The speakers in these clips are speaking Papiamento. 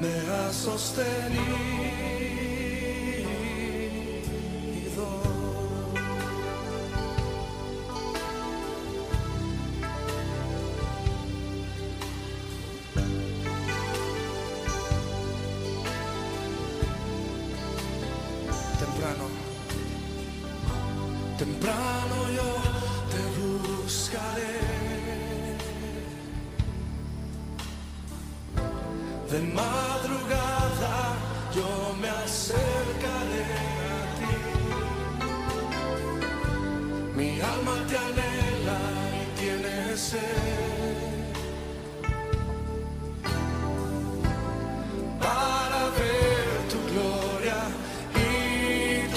me ha sostenido. Temprano, temprano yo te buscaré. De madrugada yo me acercaré a ti. Mi alma te anhela y tiene sed para ver tu gloria y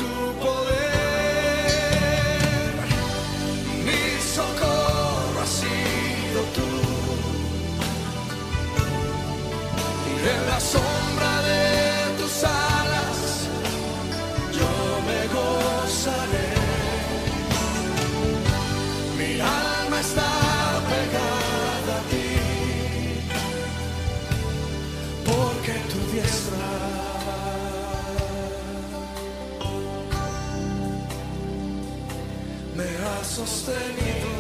tu poder. Mi socorro has sido tú. Y en la sombra de tus alas yo me gozaré. Mi alma está pegada a ti, porque tu diestra me ha sostenido.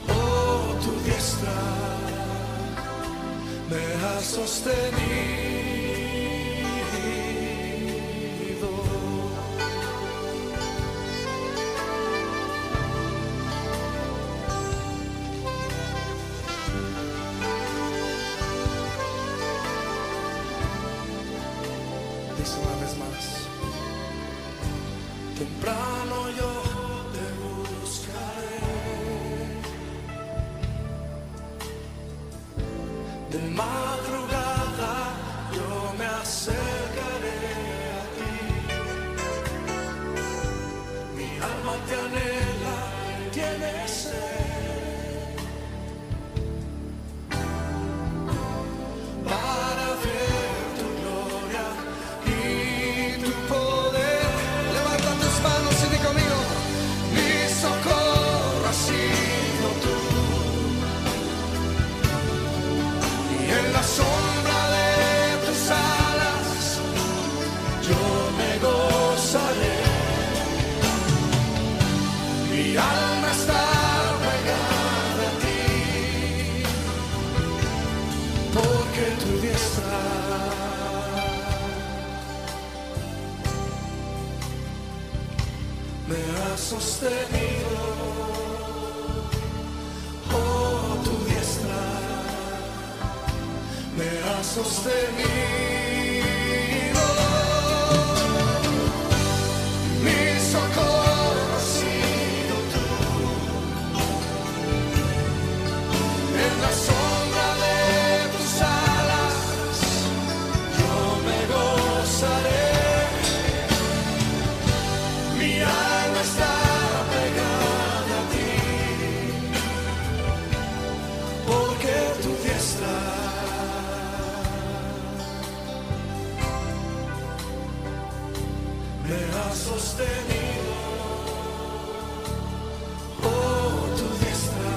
Oh, tu diestra me ha sostenido. Dice una vez más. Temprano yo te buscaré. De madrugada yo me acercaré a ti. Mi alma te anhela, tiene sed para ver tu gloria y tu poder. Levanta tus manos y di conmigo: Mi socorro has sido tú. Y en la sombra de tus alas yo me gozaré. Mi alma está pegada a ti, porque tu diestra me ha sostenido. Oh, tu diestra me ha sostenido. Mi socorro has sido tú. En la sombra de tus alas yo me gozaré. Mi alma está pegada a ti, porque tu diestra me ha sostenido. Oh, tu diestra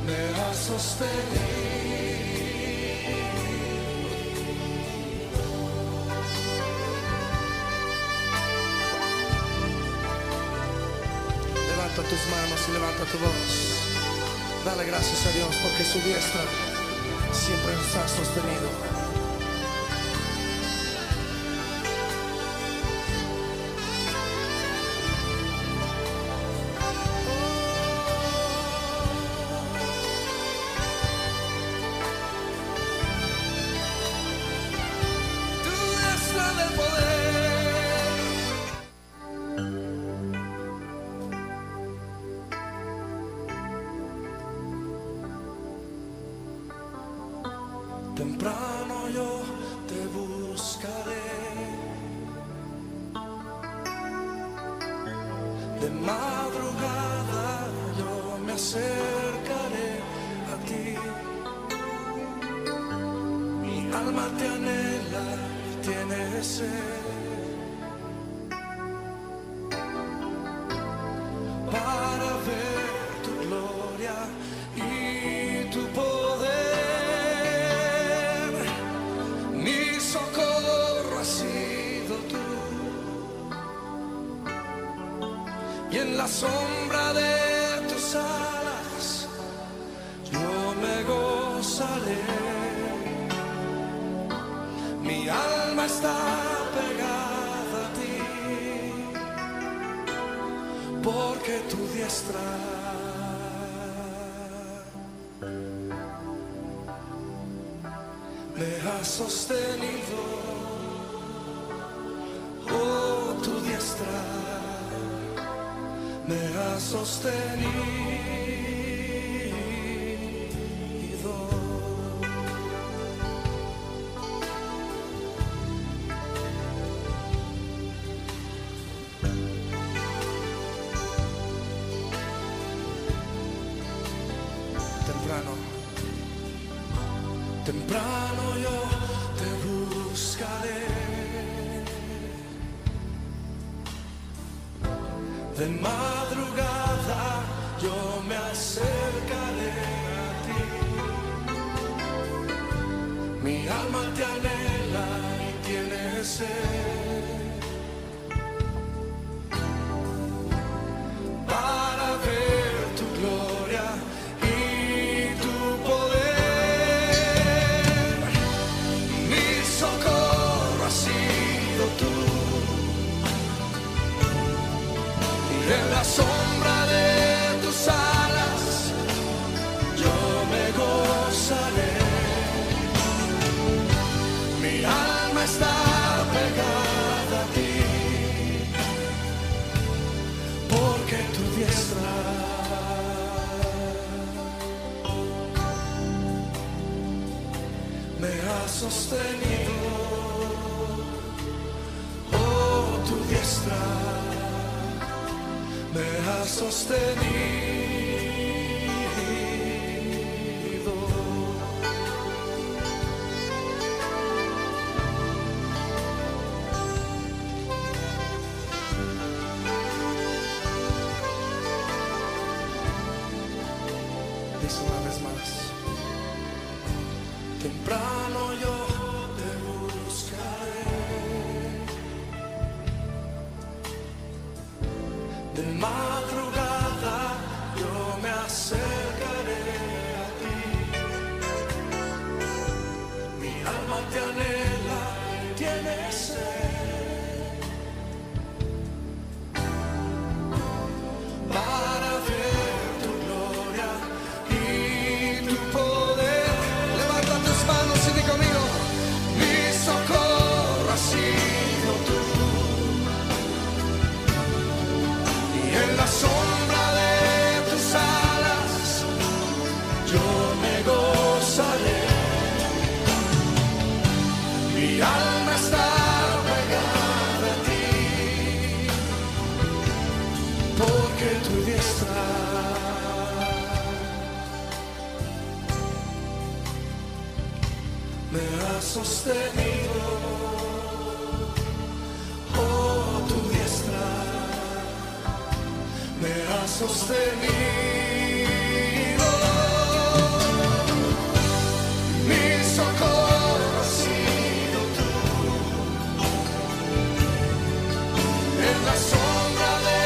me ha sostenido. Levanta tus manos y levanta tu voz. Dale gracias a Dios porque su diestra siempre nos ha sostenido. Tu diestra de poder. Temprano yo te buscaré. De madrugada yo me acercaré a ti. Mi alma te anhela y tiene sed para ver tu gloria y tu poder. Y en la sombra de tus alas yo me gozaré. Mi alma está pegada a ti, porque tu diestra me ha sostenido. Oh, tu diestra me ha sostenido. Temprano, temprano yo te buscaré. De madrugada yo me acercaré a ti. Mi alma te anhela y tiene sed para ver tu gloria y tu poder. Mi socorro has sido tú. Y en la sombra de tus alas yo me gozaré. Mi alma está pegada a ti, porque tu diestra me ha sostenido. Oh, tu diestra me ha sostenido. Dice una vez más, temprano yo te buscaré. De madrugada yo me acercaré a ti. Mi alma te anhela, tiene sed para ver tu gloria y tu poder. Levanta tus manos y di conmigo, mi socorro has sido tú. Y en la sombra de tus alas yo me gozaré. Mi alma está pegada a ti, porque tu diestra me ha sostenido. Oh, tu diestra me ha sostenido. Mi socorro has sido tú. En la sombra de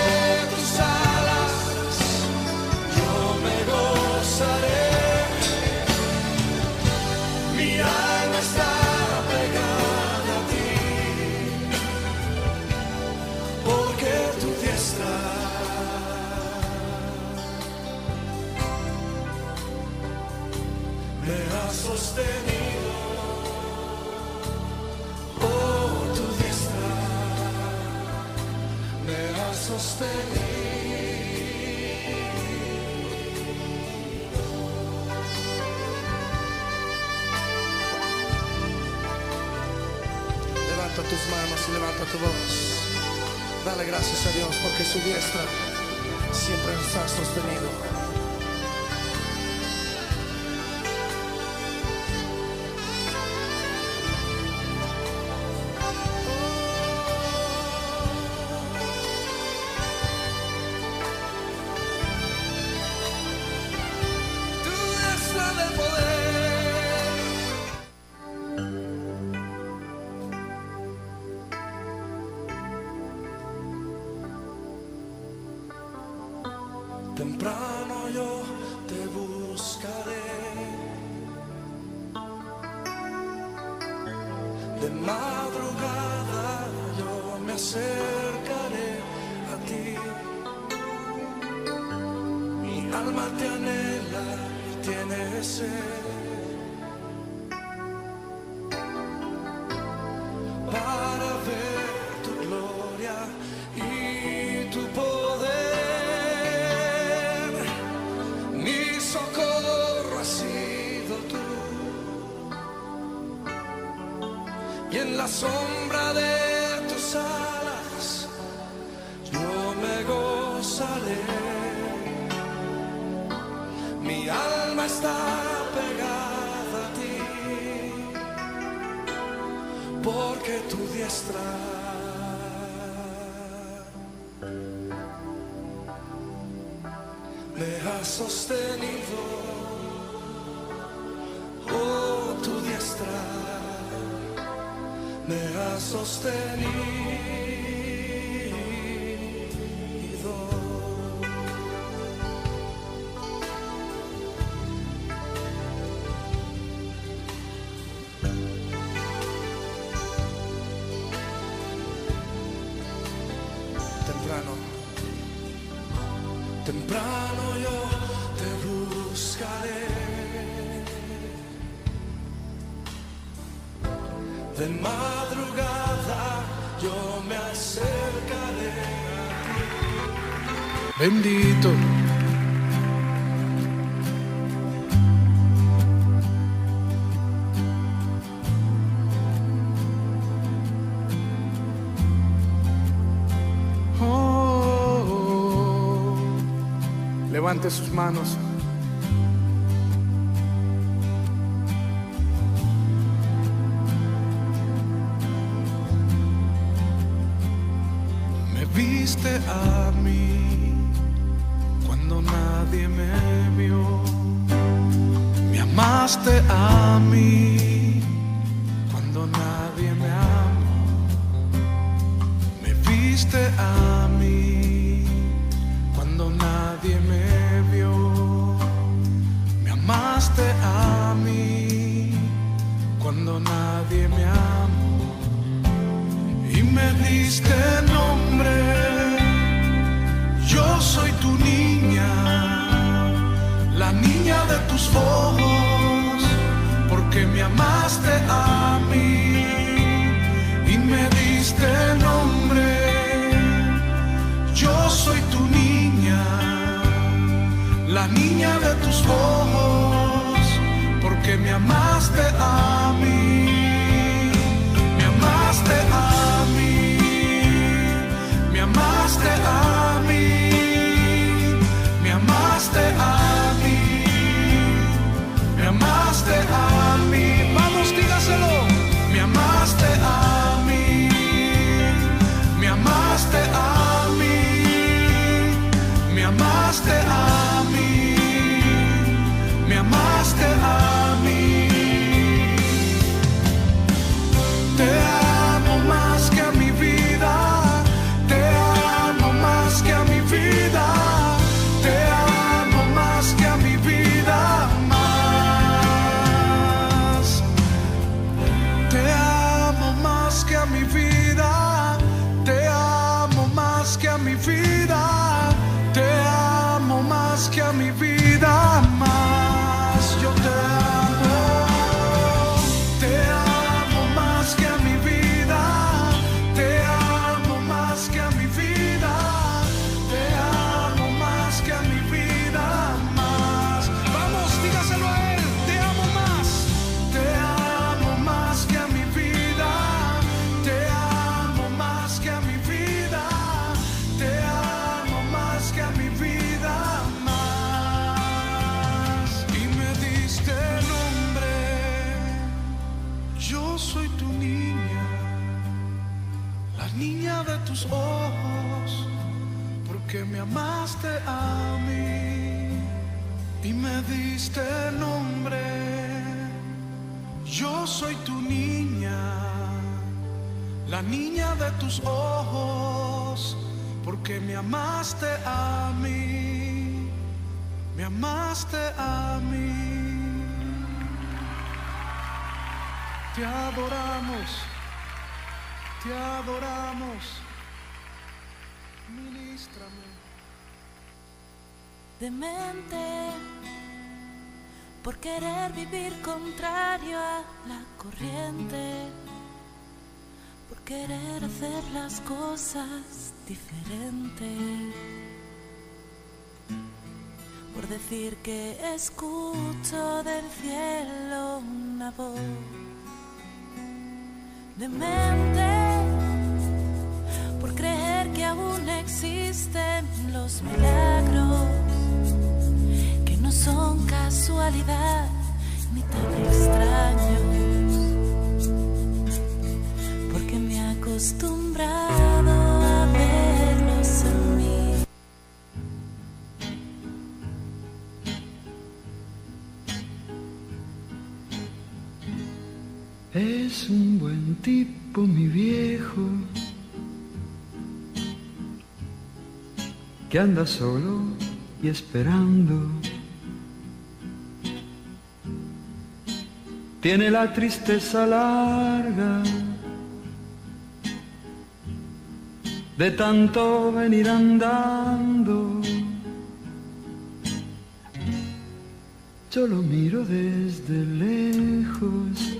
tus alas yo me gozaré. Mi alma está pegada a ti, porque tu diestra me ha sostenido. Oh, tu diestra me ha sostenido. Levanta tus manos y levanta tu voz. Dale gracias a Dios porque su diestra siempre nos ha sostenido. Tu diestra de poder. Temprano yo te buscaré. De madrugada yo me acercaré a ti. Mi alma te anhela y tiene sed para ver tu gloria y tu poder. Mi socorro has sido tú. Y en la sombra de tus alas yo me gozaré. Mi alma está pegada a ti, porque tu diestra me ha sostenido. Oh, tu diestra me ha sostenido. Temprano, temprano yo te buscaré. De madrugada yo me acercaré. Bendito. Oh, oh. Levante sus manos. Me viste a mí cuando nadie me vio. Me amaste a mí cuando nadie me amó. Me viste a mí cuando nadie me vio. Me amaste a mí cuando nadie me amó. Y me diste nombre. Yo soy tu niña, la niña de tus ojos, porque me amaste a mí y me diste nombre. Yo soy tu niña, la niña de tus ojos, porque me amaste a mí, me amaste a mí, me amaste a mí, me amaste a mí, me amaste a mí. Vamos, dígaselo. Me amaste a mí, me amaste a mí, me amaste a mí, me amaste a mí. Te amo más que a mi vida, te amo más que a mi vida, te amo más que a mi vida, más. Te amo más que a mi vida, te amo más que a mi vida, te amo más que a mi vida, más. Yo te amo, te amo más que a mi vida, te amo más que a mi vida, te amo más que a mi vida, más. Vamos, dígaselo a él, te amo más, te amo más que a mi vida, te amo más que a mi vida, te amo más que a mi vida, más. Y me diste nombre, yo soy tu niña, la niña de tus ojos, porque me amaste a mí y me diste nombre. Yo soy tu niña, la niña de tus ojos, porque me amaste a mí Me amaste a mí. Te adoramos, te adoramos. Ministrame. Demente por querer vivir contrario a la corriente, por querer hacer las cosas diferente, por decir que escucho del cielo una voz. Demente por creer que aún existen los milagros, que no son casualidad ni tan extraños, porque me he acostumbrado a verlos en mí. Es un buen tipo, mi viejo, que anda solo y esperando. Tiene la tristeza larga de tanto venir andando. Yo lo miro desde lejos,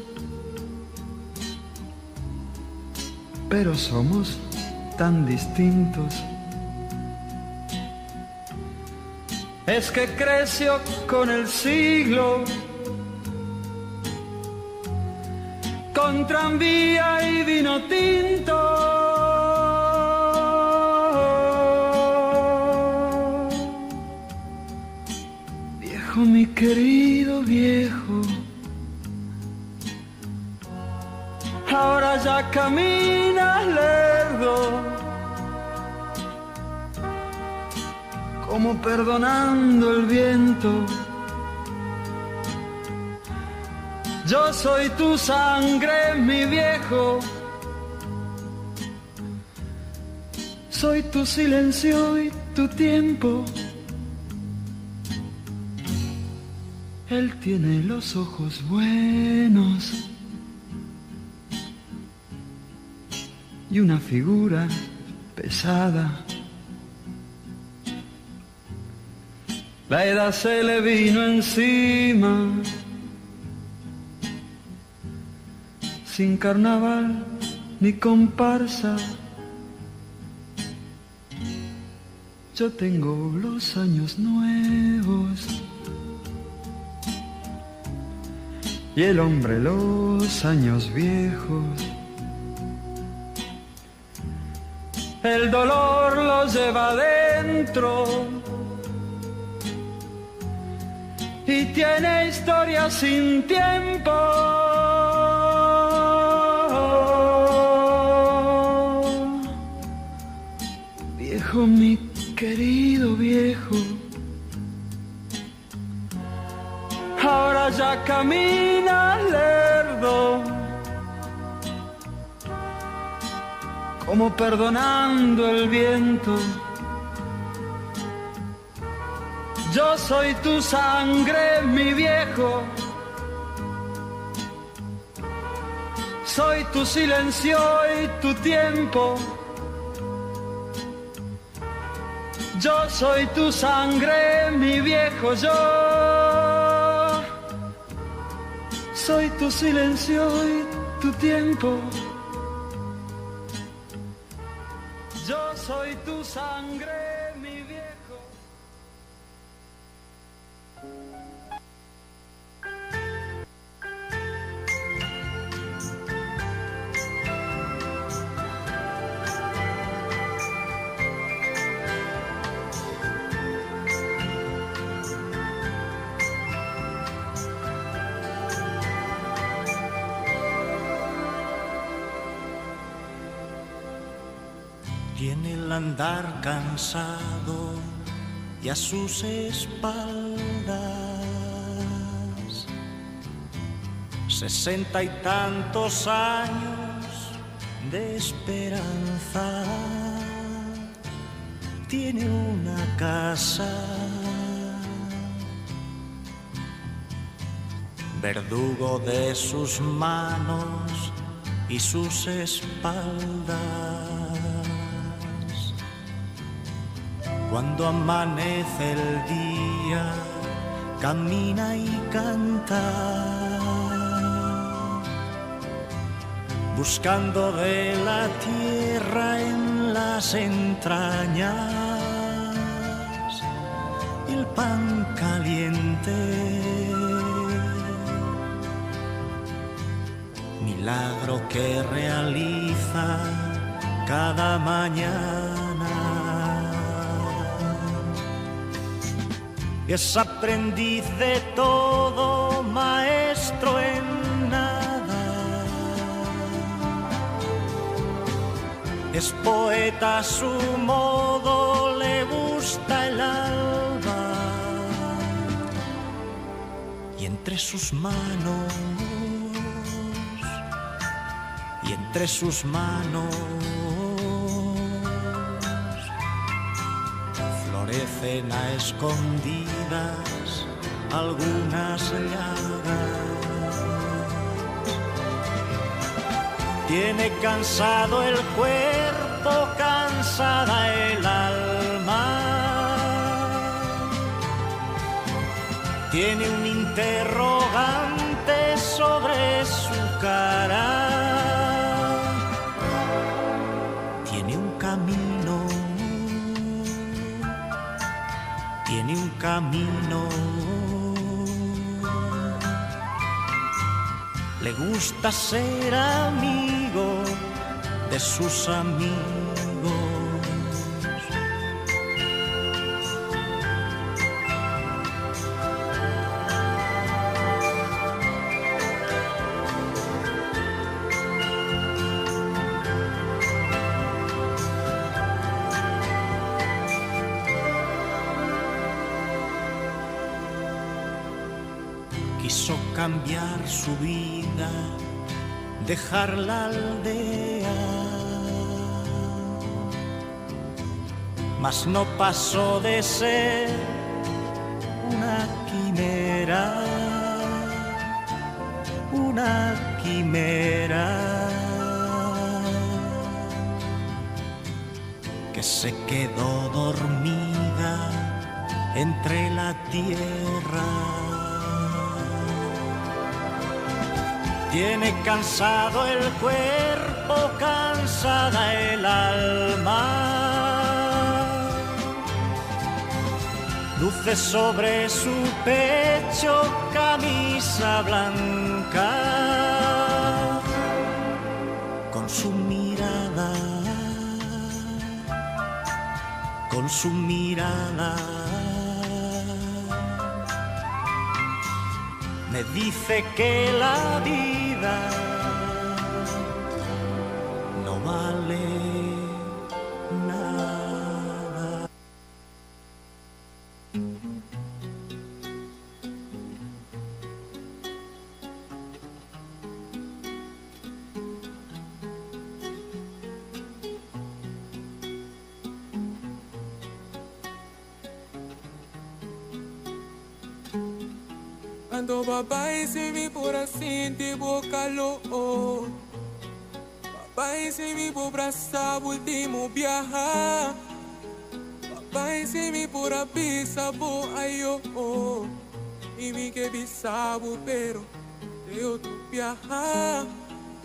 pero somos tan distintos. Es que creció con el siglo, con tranvía y vino tinto. Viejo, mi querido viejo, ahora ya caminas lerdo, como perdonando el viento. Yo soy tu sangre, mi viejo, soy tu silencio y tu tiempo. Él tiene los ojos buenos y una figura pesada. La edad se le vino encima, sin carnaval ni comparsa. Yo tengo los años nuevos y el hombre los años viejos. El dolor lo lleva dentro y tiene historia sin tiempo. Viejo, mi querido viejo, ahora ya camina lerdo, como perdonando el viento. Yo soy tu sangre, mi viejo, soy tu silencio y tu tiempo. Yo soy tu sangre, mi viejo, yo soy tu silencio y tu tiempo. Yo soy tu sangre, mi viejo. Tiene el andar cansado y a sus espaldas 60 y tantos años de esperanza. Tiene una casa Verdugo de sus manos y sus espaldas. Cuando amanece el día, camina y canta, buscando de la tierra en las entrañas el pan caliente. Milagro que realiza cada mañana. Es aprendiz de todo, maestro en nada. Es poeta a su modo, le gusta el alba. Y entre sus manos, y entre sus manos, florecen a escondidas algunas llagas. Tiene cansado el cuerpo, cansada el alma. Tiene un interrogante sobre su cara. Tiene un camino, tiene un camino. Le gusta ser amigo de sus amigos. Quiso cambiar su vida, dejar la aldea, mas no pasó de ser una quimera, una quimera que se quedó dormida entre la tierra. Tiene cansado el cuerpo, cansada el alma. Luce sobre su pecho camisa blanca. Con su mirada, con su mirada. Me dice que la vida no vale nada. Anto papai si mi por a sinti bo calor. Papai si mi por brasa ultimo biaha. Papai si mi por a bisa bo ayo. Y mi ke bisa bo pero de otro biaha.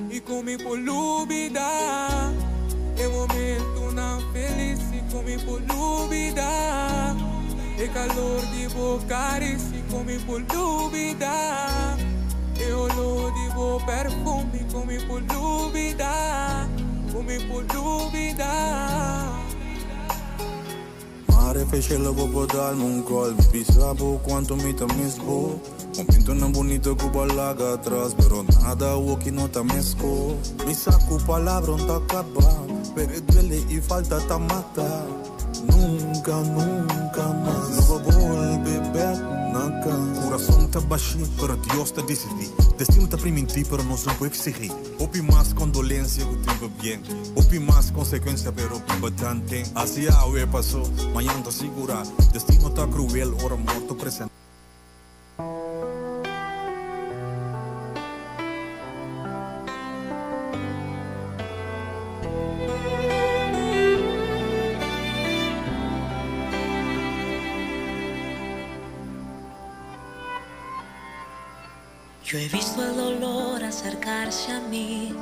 Y con mi por lubida. E momento nan feliz y con mi por lubida. E calor di bo caricia con mi por lubida. E olor di bo perfume con mi por lubida. Con mi por lubida. Mare fechela bo por darme un call. Bisa bo cuanto mi ta miss bo. Momento nan bonito cu balaga atrás, pero nada woki no ta mesco. Mi saco palabra no ta acaba, pero duele y falta ta mata. Nunca, nunca mas no va volver back na cas. Corazón ta bashi, pero Dios ta decidi. Destino ta priminti, pero nos no por exigi. Hopi mas condolencia cu tin bien. Hopi mas consecuencia, pero bastante. Así awe pasó, mañana ta segura. Destino ta cruel, ora morto presente. Yo he visto el dolor acercarse a mí,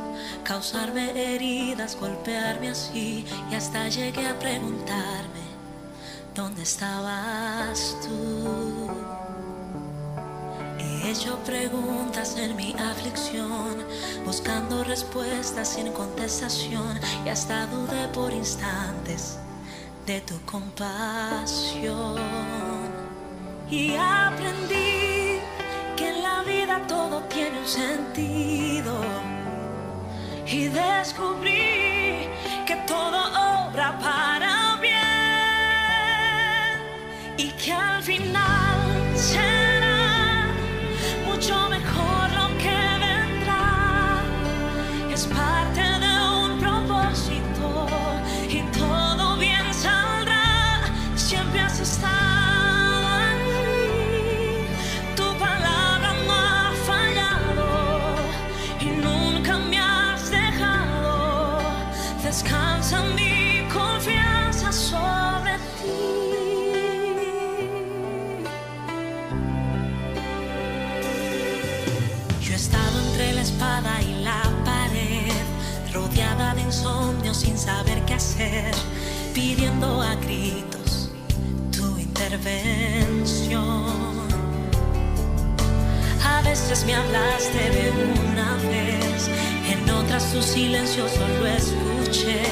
causarme heridas, golpearme así, y hasta llegué a preguntarme, ¿dónde estabas tú? He hecho preguntas en mi aflicción, buscando respuestas sin contestación, y hasta dudé por instantes de tu compasión. Y aprendí que en la vida todo tiene un sentido. Y descubrí que todo obra para bien y que al final será mucho mejor lo que vendrá. Es parte de un propósito y todo bien saldrá. Siempre has estado aquí. Tu palabra no ha fallado y nunca me has dejado. Descansa mi confianza sobre ti. Yo he estado entre la espada y la pared, rodeada de insomnio sin saber qué hacer, pidiendo a gritos tu intervención. A veces me hablaste de una vez, en otras tu silencio solo escuché.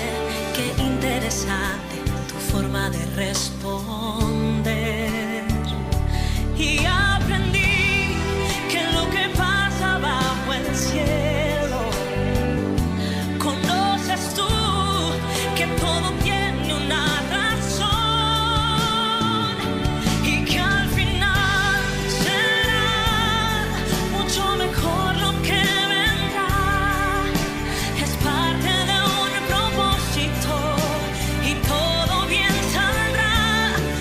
Qué interesante tu forma de responder. Y aprendí que lo que pasa bajo el cielo, conoces tú que todo tiene una razón y que al final será mucho mejor lo que vendrá. Es parte de un propósito y todo bien saldrá.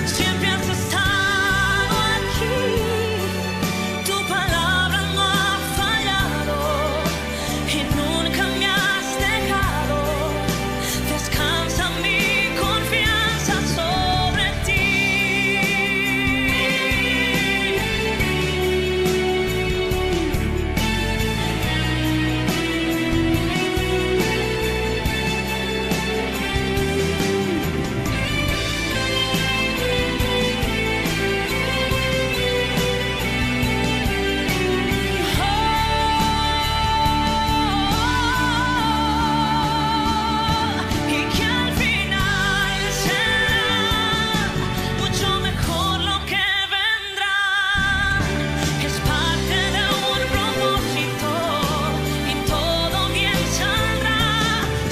Siempre has estado aquí. Tu palabra no ha fallado y nunca me has dejado. Descansa mi confianza sobre ti. Y que al final será mucho mejor lo que vendrá. Es parte de un propósito y todo bien saldrá.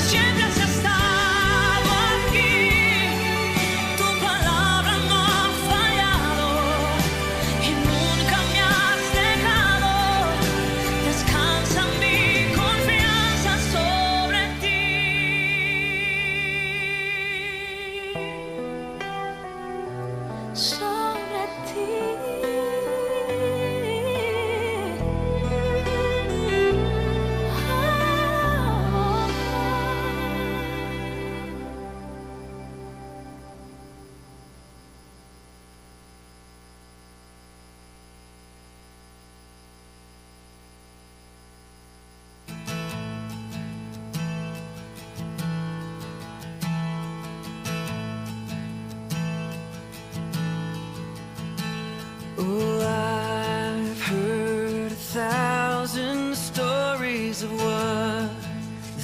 Siempre has estado aquí. Tu palabra no ha fallado y nunca me has dejado. Descansa mi confianza sobre ti. Sobre ti. Oh, I've heard a thousand stories of what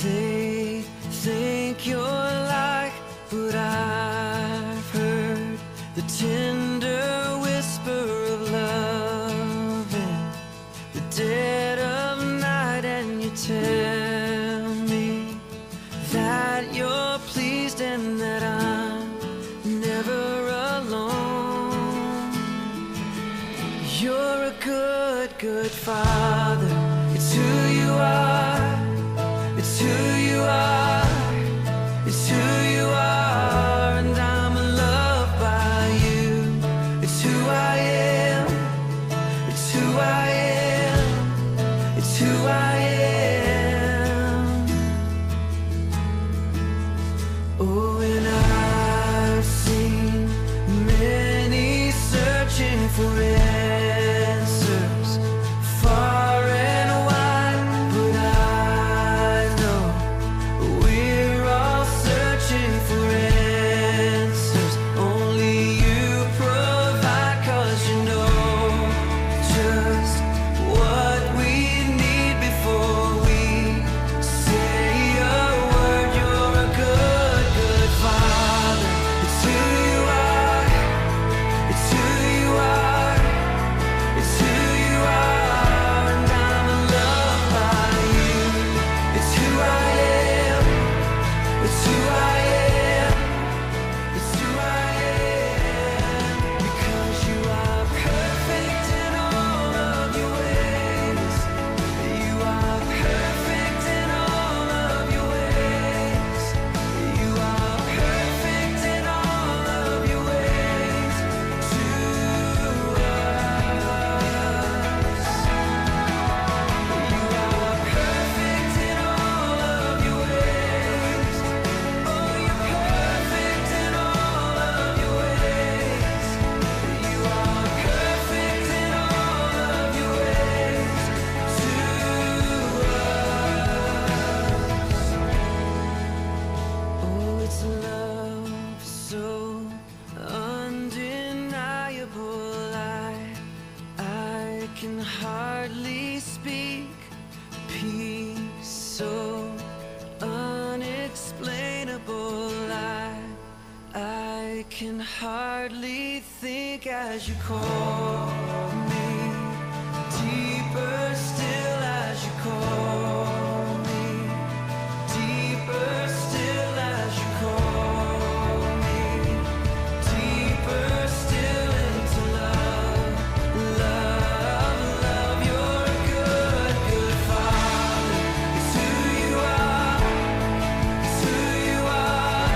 they think you're like, but I've heard the tender whisper of love in the dead of night, and you tell me that you're pleased and that I'm never alone. You're a good, good father. It's who you are. It's who you are. It's who you are. And I'm loved by you. It's who I am. It's who I am. It's who I am. Oh, and I've seen many searching for answers far hardly think as you call me. Deeper still as you call me. Deeper still as you call me. Deeper still into love, love, love. You're a good, good father. It's who you are. It's who you are.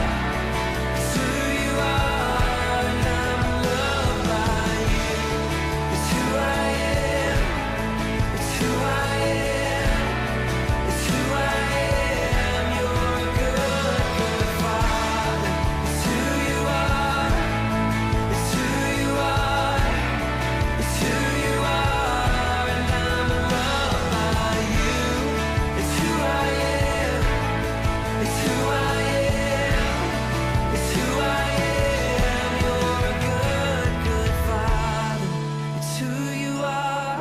It's who you are, and I'm loved by you. It's who I am. It's who I am. It's who I am. You're a good, good father. It's who you are. It's who you are. It's who you are, and I'm loved by you. It's who I am. It's who I am. It's who I am. You're a good, good father. It's who you are.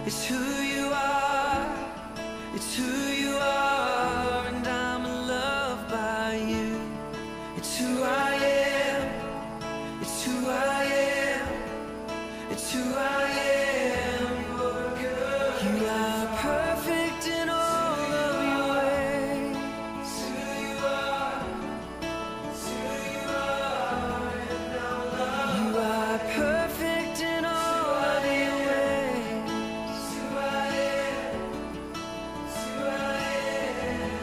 It's who you are. It's who you are, and I'm loved by you. It's who I am. It's who I am. It's who I am. You're good. You are perfect in all of your ways. Who you are. Who you are. And I'm loved. You are perfect in all of your ways. Who I am. Who I am.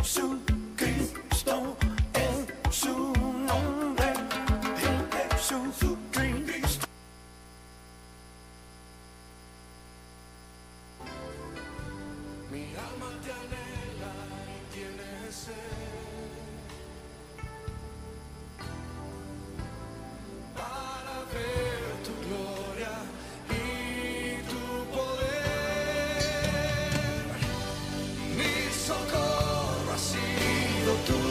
Jesucristo en su nombre. Jesucristo. Mi alma te anhela y tiene sed para ver tu gloria y tu poder. Mi socorro has sido tú.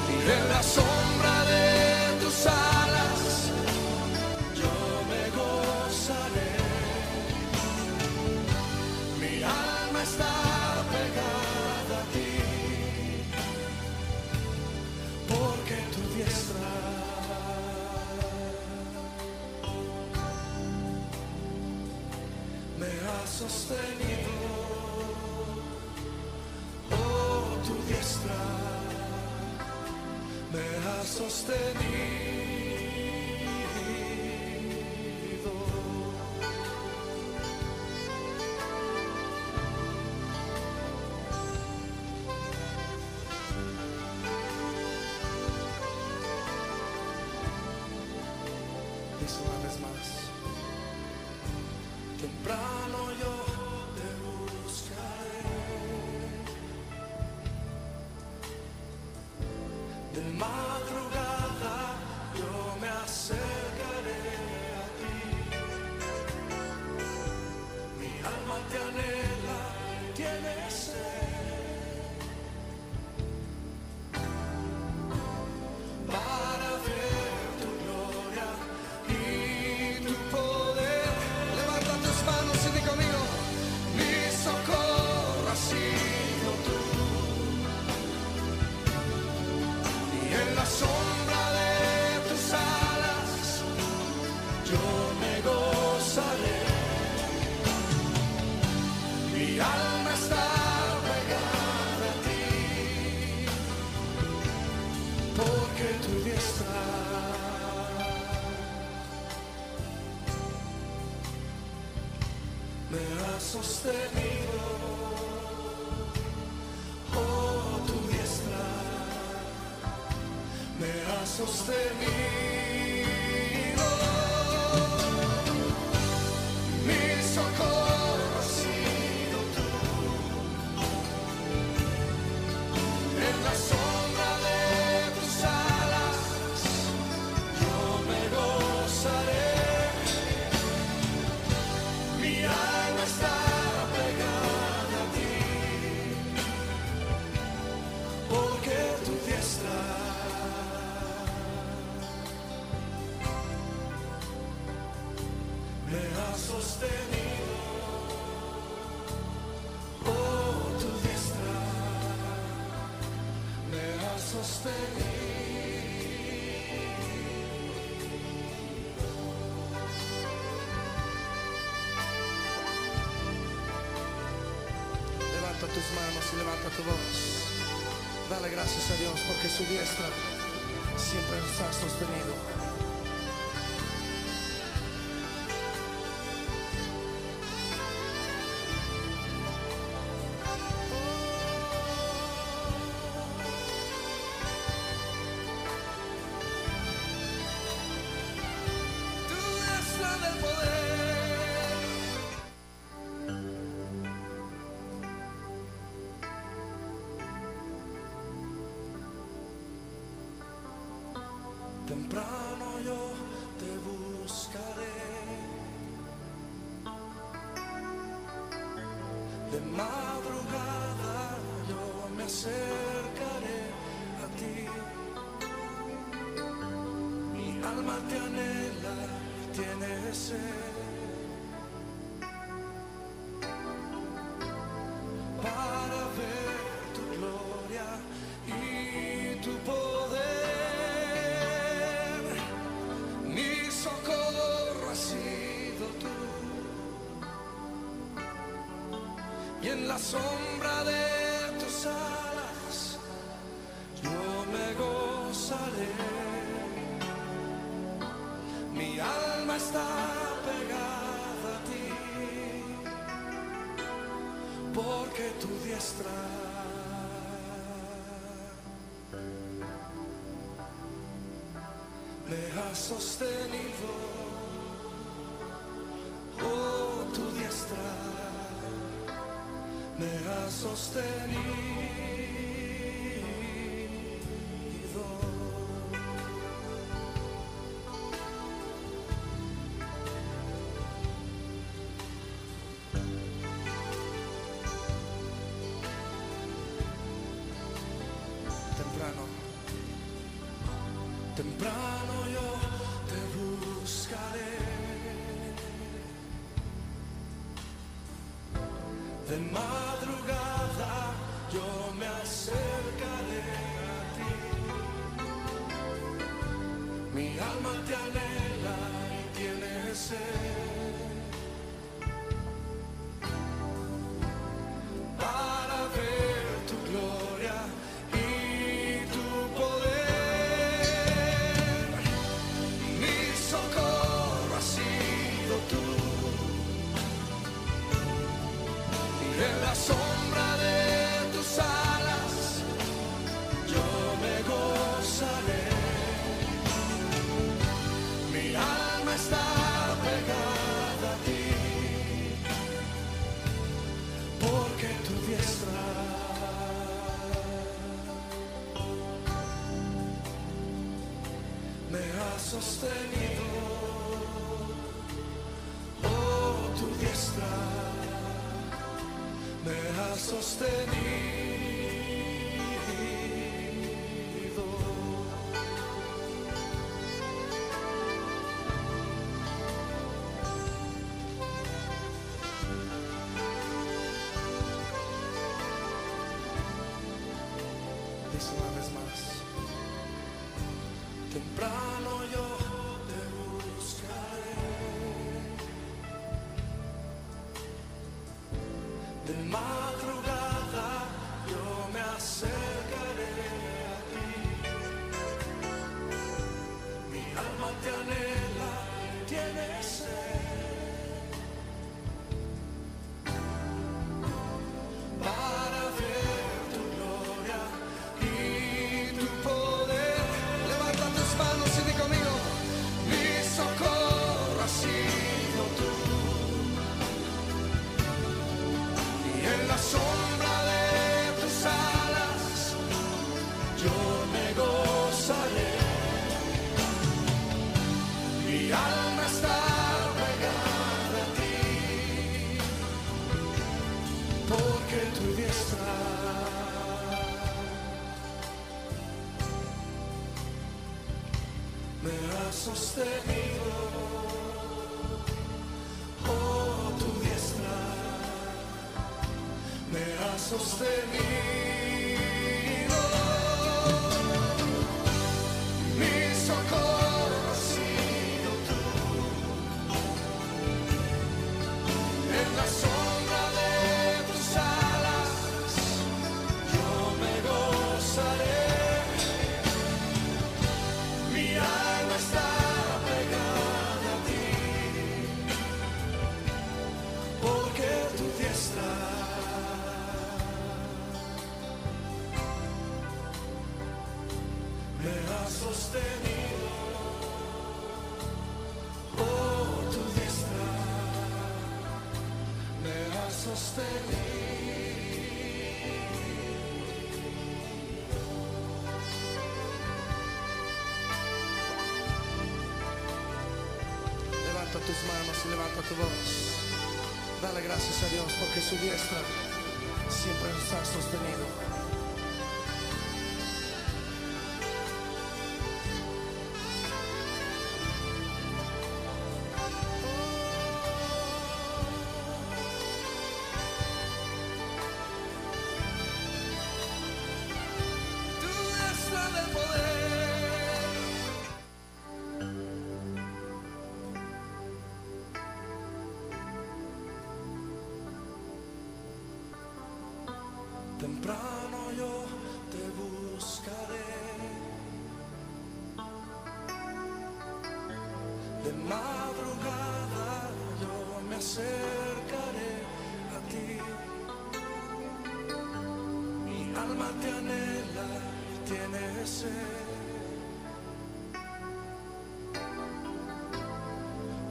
Y en la sombra de tus alas yo me gozaré. Mi alma está pegada a ti, porque tu diestra me ha sostenido. Oh, tu diestra me ha sostenido. Dice una vez más. Temprano yo te buscaré. De madrugada yo me acercaré a ti. Mi alma te anhela, tiene sed para ver tu gloria y tu poder. Levanta tus manos y di conmigo, mi socorro has sido tú. Y en la sombra de tus alas yo me gozaré. Mi alma está pegada a ti, porque tu diestra me ha sostenido. Oh, tu diestra me ha sostenido. Mi socorro has sido tú. En la sombra de tus alas yo me gozaré. me ha sostenido. Oh, tu diestra me ha sostenido. Levanta tus manos y levanta tu voz. Dale gracias a Dios porque su diestra siempre nos ha sostenido. Tu diestra del poder. Temprano yo te buscaré. De madrugada yo me acercaré a ti. Mi alma te anhela y tiene sed. Para ver tu gloria y tu poder. Mi socorro has sido tú. Y en la sombra de tus alas yo me gozaré. Mi alma está pegada a ti, porque tu diestra me ha sostenido. Oh, tu diestra me ha sostenido. Temprano, temprano yo te buscaré. De madrugada yo me acercaré a ti. Mi alma te anhela y tiene sed. Para ver tu gloria y tu poder. Mi socorro has sido tú. Y en la sombra de tus alas yo me gozaré. Mi alma está pegada a ti, porque tu diestra me ha sostenido. Oh, tu diestra me ha sostenido. Dice una vez más. Temprano yo te buscaré. De madrugada yo me acercaré a ti. Mi alma te anhela, tiene sed. Para ver tu gloria y tu poder. Levanta tus manos y di conmigo: Mi socorro has sido tú. Y en la sombra de tus alas yo me gozaré. Mi alma está pegada a ti, porque tu diestra me ha sostenido. sostenido. Mi socorro has sido tú. En la sombra de tus alas yo me gozaré. Mi alma está pegada a ti, porque tu diestra me ha sostenido. Oh, tu diestra me ha sostenido. Levanta tus manos y levanta tu voz. Dale gracias a Dios porque su diestra siempre nos ha sostenido. Tu diestra de poder. Temprano yo te buscaré. De madrugada yo me acercaré a ti. Mi alma te anhela y tiene sed.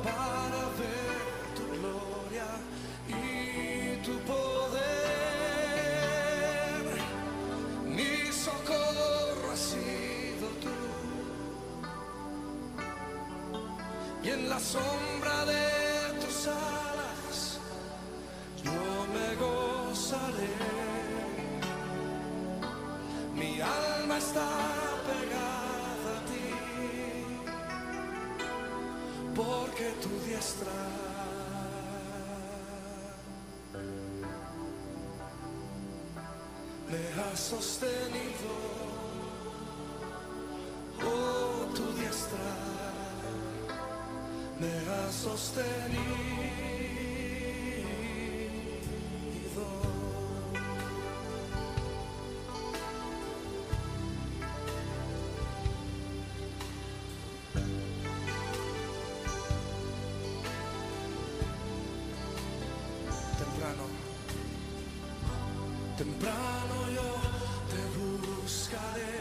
Para ver tu gloria y tu poder. Mi socorro has sido tú. Y en la sombra de tus alas yo me gozaré. Mi alma está pegada a ti, porque tu diestra me ha sostenido. Oh, tu diestra me ha sostenido. Temprano, temprano yo te buscaré.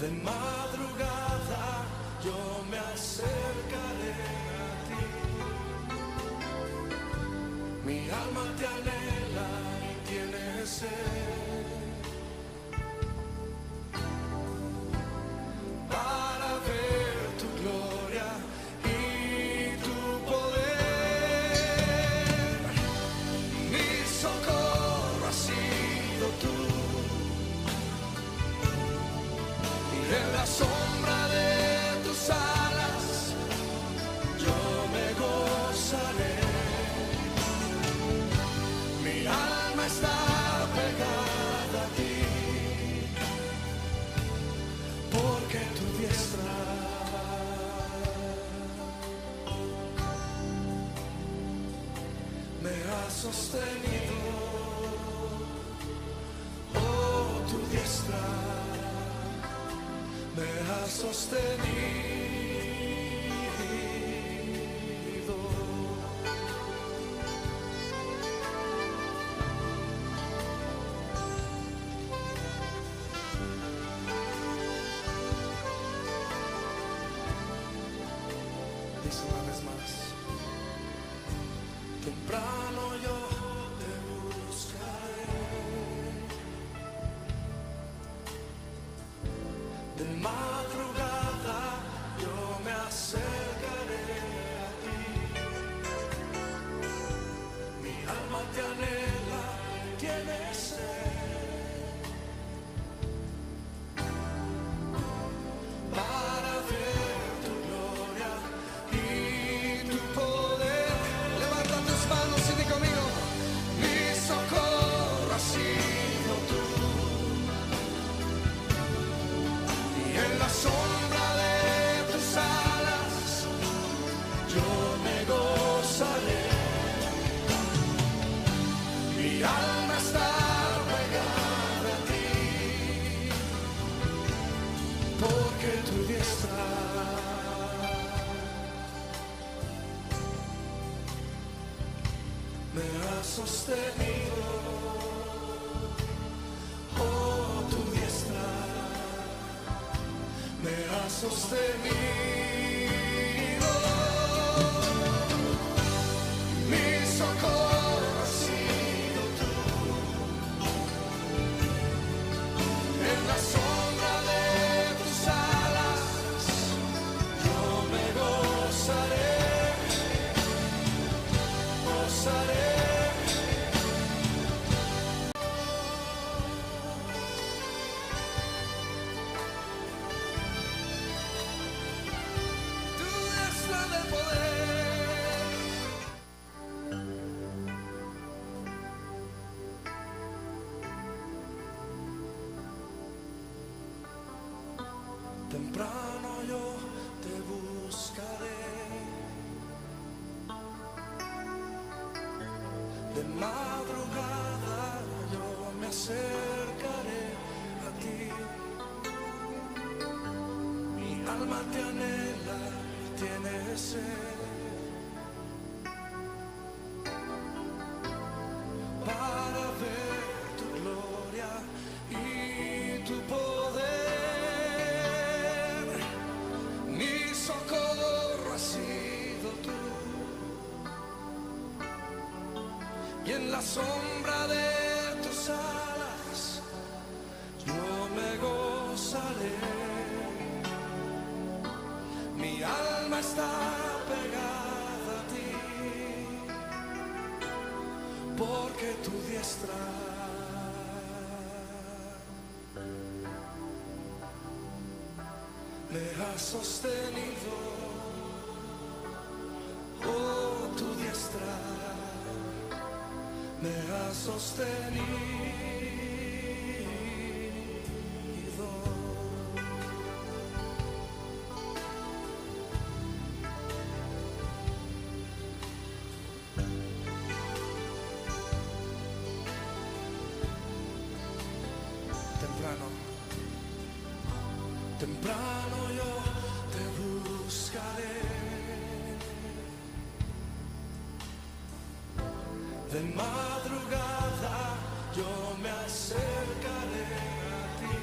De madrugada yo me acercaré a ti. Mi alma te anhela y tiene sed. Para ver tu gloria y tu poder. Mi socorro has sido tú. Y en la sombra de tus alas yo me gozaré. Mi alma está pegada a ti, porque tu diestra me ha sostenido. Oh, tu diestra me ha sostenido. Dice una vez más. Temprano yo te buscaré. De madrugada yo me acercaré a ti. Mi alma te anhela, tiene sed. Para ver tu gloria y tu poder. Levanta tus me ha sostenido. Oh, tu diestra me ha sostenido. Mi socorro has sido tú. En la sombra de tus alas yo me gozaré, gozaré. Tu diestra de poder. Temprano yo te buscaré. De madrugada yo me acercaré a ti. Mi alma te anhela y tiene sed. Para ver tu gloria y tu poder. Mi socorro has sido tú. Y en la sombra de tus alas yo me gozaré. Mi alma está pegada a ti, porque tu diestra me ha sostenido. Oh, tu diestra me ha sostenido. Temprano, temprano yo te buscaré. De madrugada yo me acercaré a ti.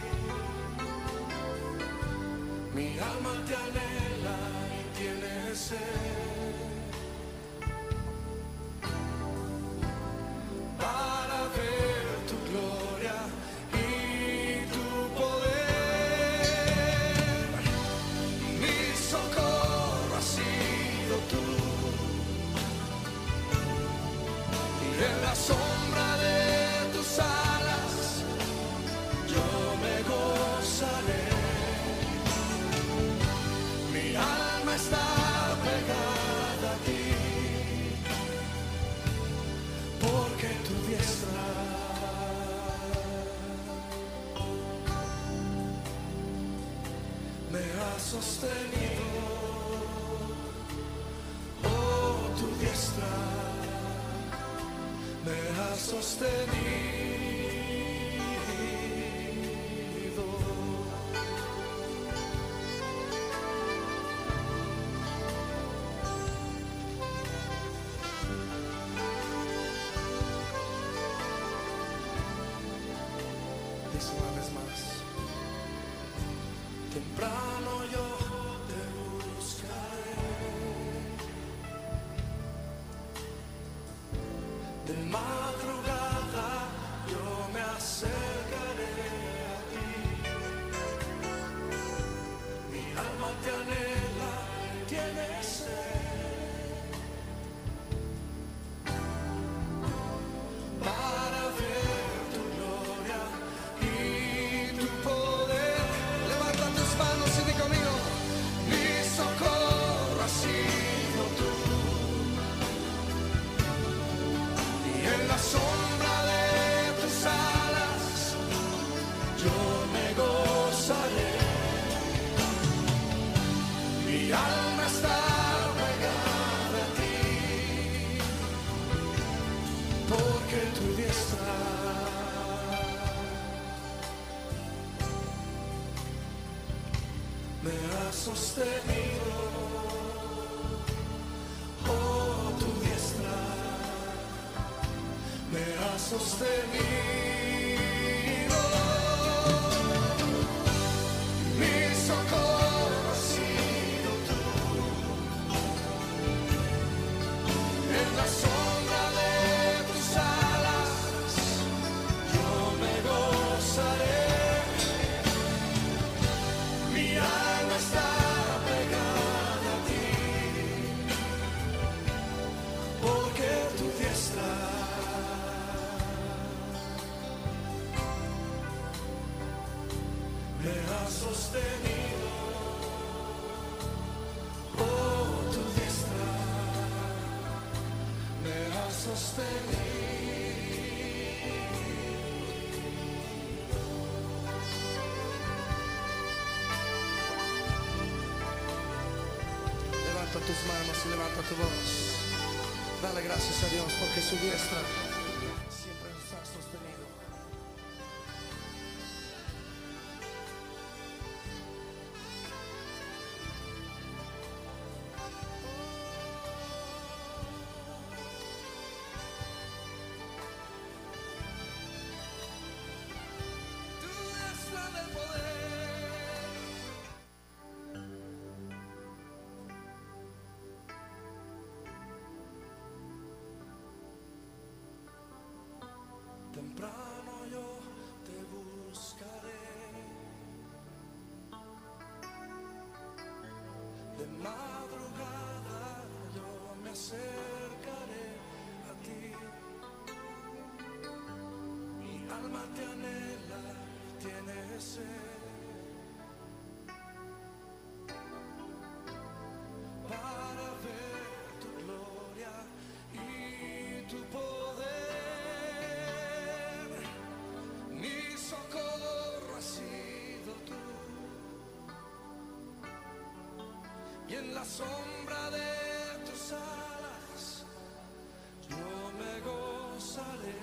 Mi alma te anhela y tiene sed. Para ver tu gloria y tu poder. Mi socorro has sido tú. Y en la sombra de tus alas yo me gozaré. Mi alma está pegada a ti, porque tu diestra me ha sostenido. Oh, tu diestra me ha sostenido. Dice una vez más. Temprano yo te buscaré. De madrugada yo me acercaré a ti. Mi alma te anhela, tiene sed. Para ver tu gloria y tu poder. Levanta tus manos y di conmigo: Mi socorro has sido tú. Y en la sombra de tus alas yo me gozaré. Mi alma está pegada a ti, porque tu diestra me ha sostenido. Oh, tu diestra sostenido. Mi socorro has sido tú. En la sombra de tus alas yo me gozaré. Mi alma está pegada a ti, porque tu diestra me ha sostenido. Oh, tu diestra me ha sostenido. Levanta tus manos y levanta tu voz. Dale gracias a Dios porque su diestra siempre nos ha sostenido. Tu diestra del poder. Temprano yo te buscaré. De madrugada yo me acercaré a ti. Mi alma te anhela y tiene sed. Para ver tu gloria y tu poder. Mi socorro has sido tú. Y en la sombra de tus alas yo me gozaré.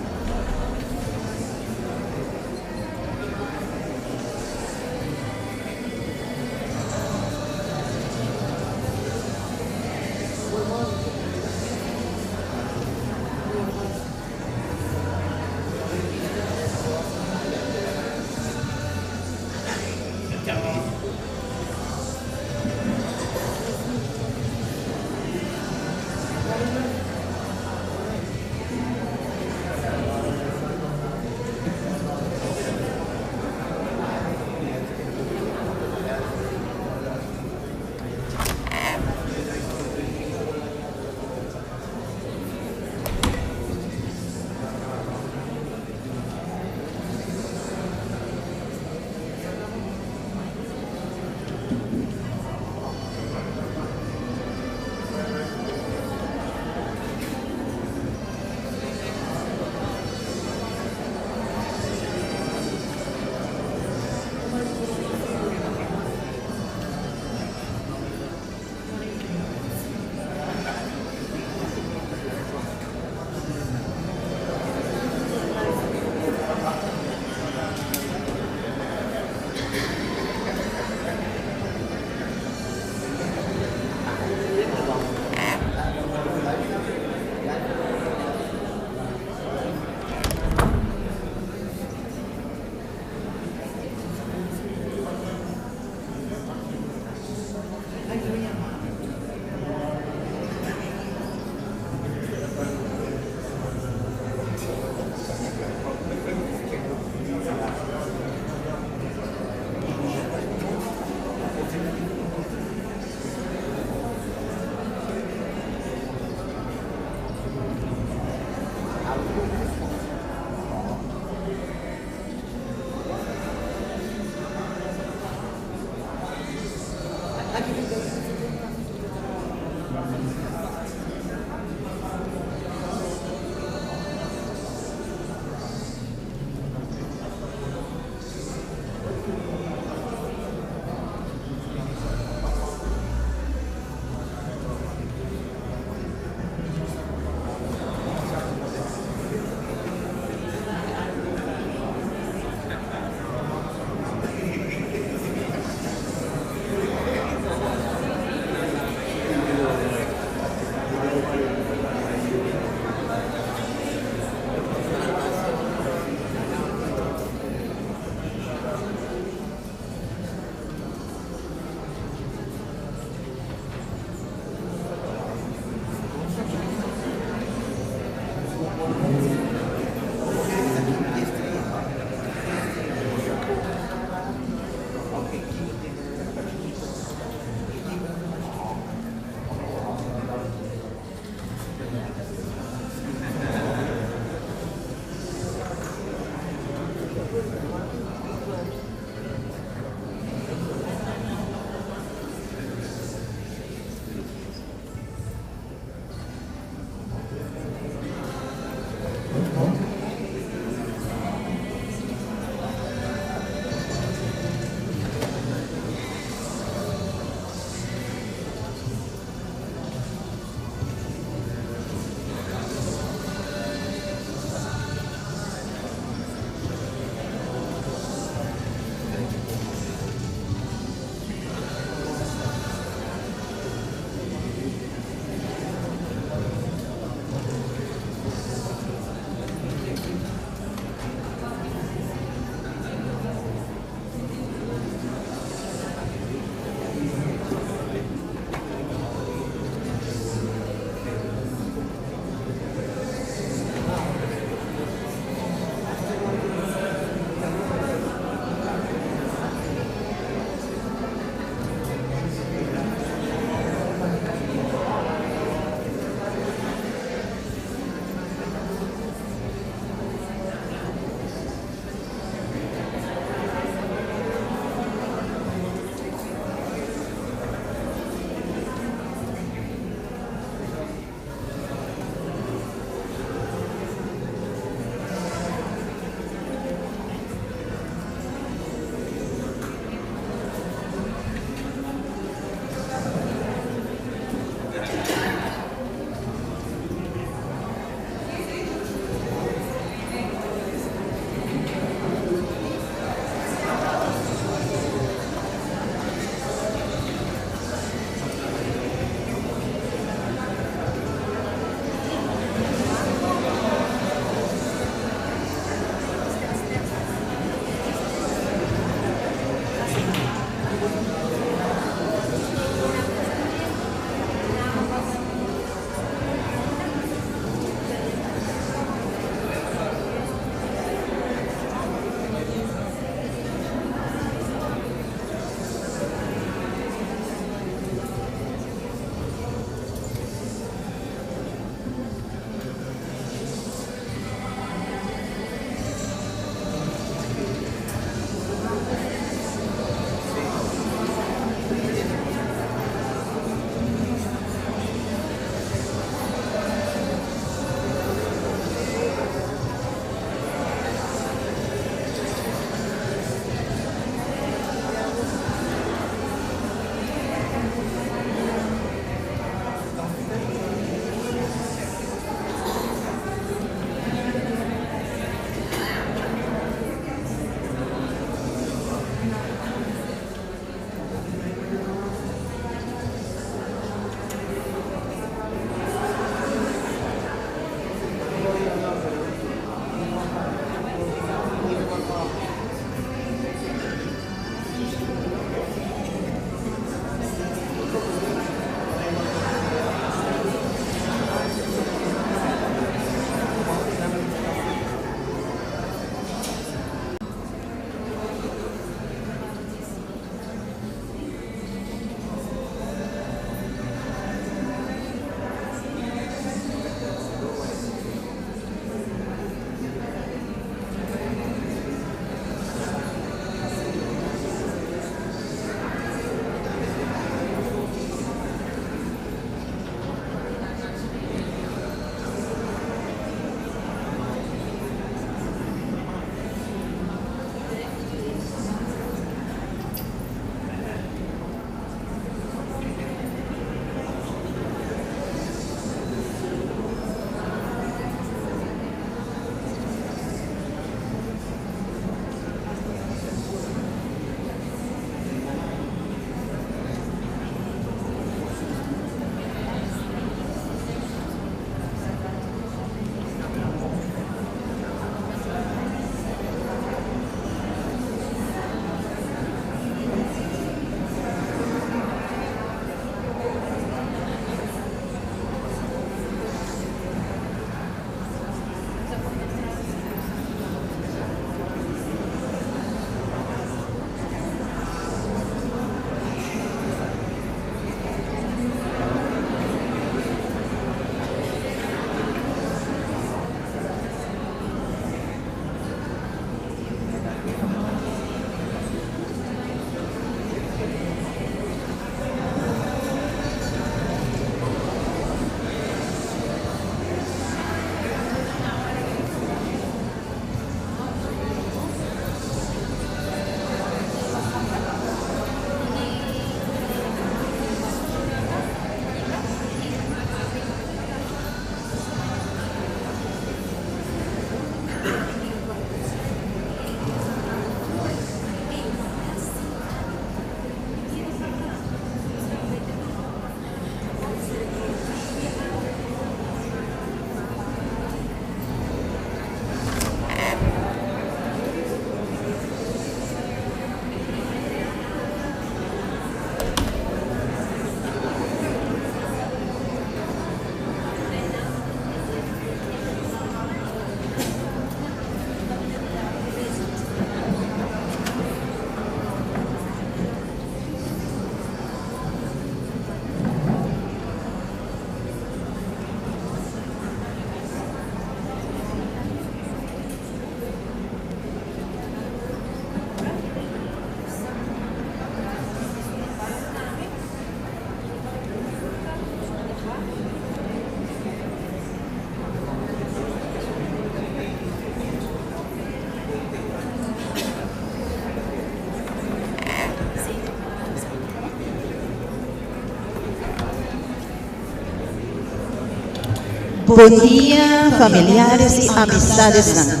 Bon dia familiares y amistadesnan.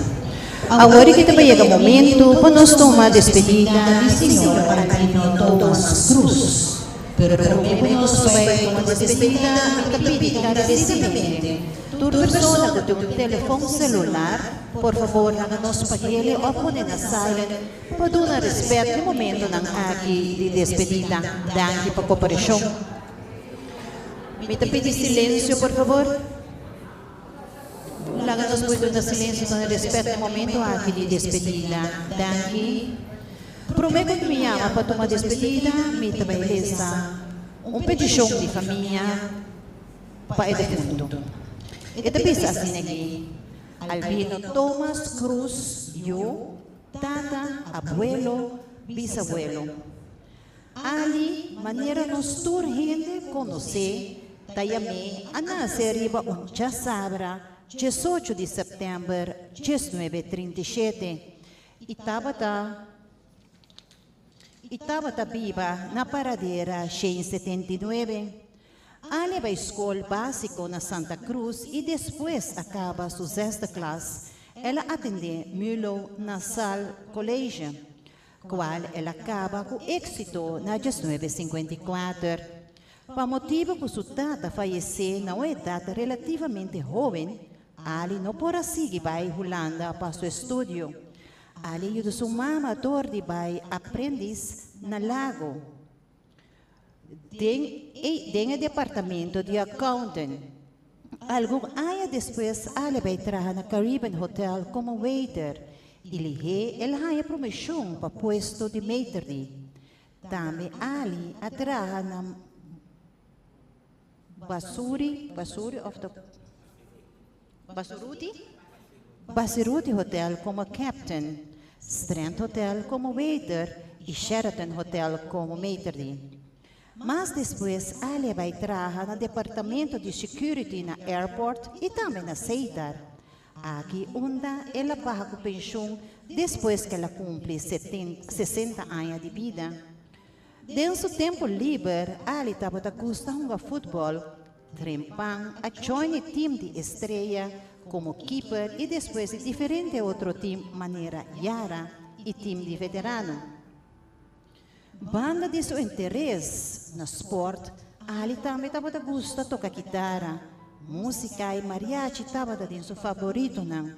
Awor ki ta yega momento pa nos tuma despedida di señor Albino Thomas Cruz. Pero prome cu nos bay tuma despedida, mi ta pidi encarecidamente tur persona cu tin un telefon celular, por favor laga nos pag'ele of pone na silent pa duna respet n'e momentonan aki di despedida. Danki pa cooperacion. Mi ta pidi silencio por favor. Laga nos por duna silencio duna respet na e momento aki di despedida. Danki. Prome cu mi yama pa tuma despedida mi ta bay lesa un peticion di famia pa e defunto. E ta bisa asina aki, Albino Thomas Cruz yu, tata, abuelo, bisabuelo. Ali, manera nos tur hende konosé, ta yam'é a nase riba un djasabra diesocho di sèptèmber 1937 i tabata i tabata biba na Paradera 179. Ali a bai skol básiko na Santa Cruz i despues a kaba su zesde klas el a atendé Mulo na Sal College. Cual el a caba cu exito na 1954. Pa motibo cu su tata fayece na un edad relativamente hoben, Ali no por a sigui bay Hulanda pa su estudio. Ali a yuda su mama door di bay aprendis na Lago den e den e departamento di accountant. Algun aña despues Ali a bay traha na Caribbean Hotel como waiter y lihé el haña promocion pa puesto di maitre d'. Tambe Ali a traha na Basuri, Basuri of ta Basuruti? Basiruti Hotel como captain, Strand Hotel como waiter y Sheraton Hotel como maitre d'. Mas despues Ali a bay traha na departamento di security na airport y tambe na Seitar. Aki unda el a baha cu pensioen despues cu el a cumpli 60 aña di bida. Den su tempo liber Ali tabata gusta hunga futbol. Trempan a join e team di Estrella como keeper y despues di diferente otro team manera Yara y team di veterano. Banda di su interes na sport, Ali tambe tabata gusta toca kitara. Musica y mariachi tabata den su favoritonan.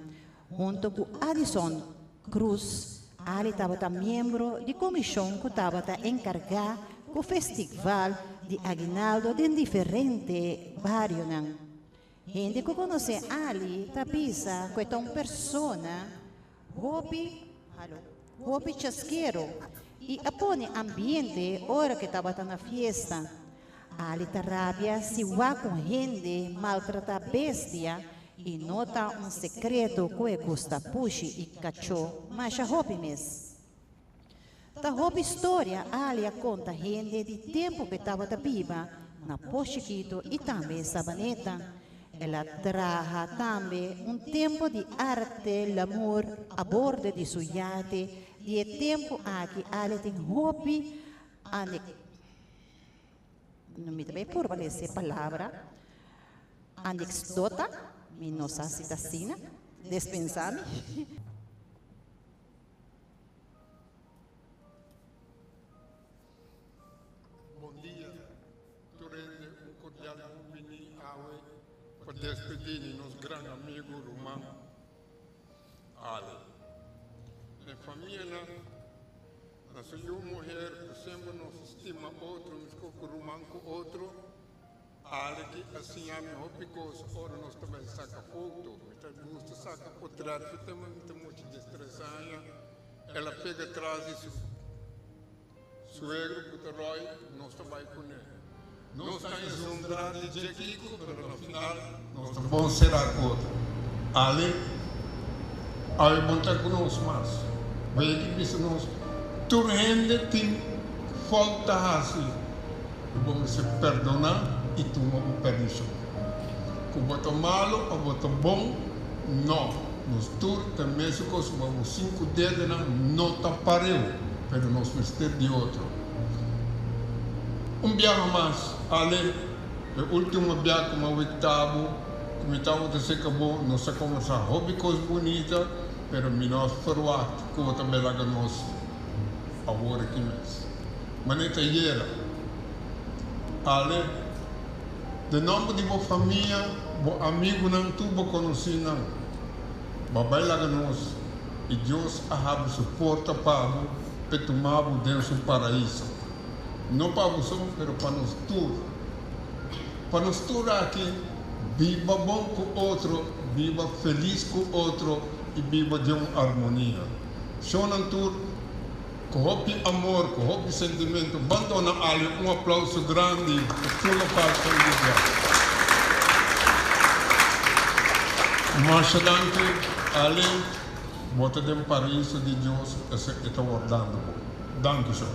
Hunto cu Addison Cruz, Ali tabata miembro di comision cu tabata encarga cu festival di aguinaldo den diferente barionan. Hende cu conoce Ali ta bisa cu e ta un persona hopi, hopi chasquero y a pone ambiente ora cu e tabata na fiesta. Ali ta rabia si wak un hende maltrata bestia y no ta un secreto cu e gusta pushi y cacho masha hopi mes. Ta hopi storia Ali a conta hende di tempo cu e tabata biba na Pos Chikito y tambe Sabaneta. El a traha tambe un tempo di arte l'amour a borde di su yate. Di e tempo aki Ali tin hopi anek. No mi ta bay purba lesa e palabra anexdota, mi no sa si ta asina, despensa mi. Bon dia tur hende, un cordial bon bini awe pa despedi di nos gran amigo ruman Ale. Den famianan. Na su yu muher ku semper nos stima otro meskos ku ruman ku otro. Ale ki a siña mi hopi kos ora nos ta bai saka foto. Mi ta gusta saka potret fi tempu mi ta mucha diestres aña. El a pega tras di su suegro ku ta Roy, nos ta bai kuné. Nos ta asombrá di dje kiko, pero na final nos ta bon será ku otro. Ale, awe bon ta ku nos mas. Bai aki bisa nos, tur hende tin fout ta hasi, pero bo mester perdoná i tuma bo perdishon. Ku bo ta malu o bo ta bon, no. Nos tur ta mesun kos, bo sinku dedenan no ta pareu, pero nos mester di otro. Un biaha mas, Ale, e ultimo bia ku mi a witá bo. ku mi tabata serka bo, nos a kombersá hopi kos bunita, pero mi no a ferwagt ku bo ta bai laga nos awor aki mes. Manera ta yera. Ale, den nòmber di bo famia, bo amigunan, tur bo konosínan, bo a bai laga nos i Dios a habri su porta pa bo p'e tuma bo den su paraiso. No pa bo so, pero pa nos tur. Pa nos tur aki biba bon ku otro, biba felis ku otro i biba den un armonia. Shownan tur ku hopi amor, ku hopi sentimentu, ban dona Ali un aplauso grandi pa tur lokual ku el biba. Masha danki Ali, bo ta den paraiso di Dios, esei e ta wardando bo. Danki show.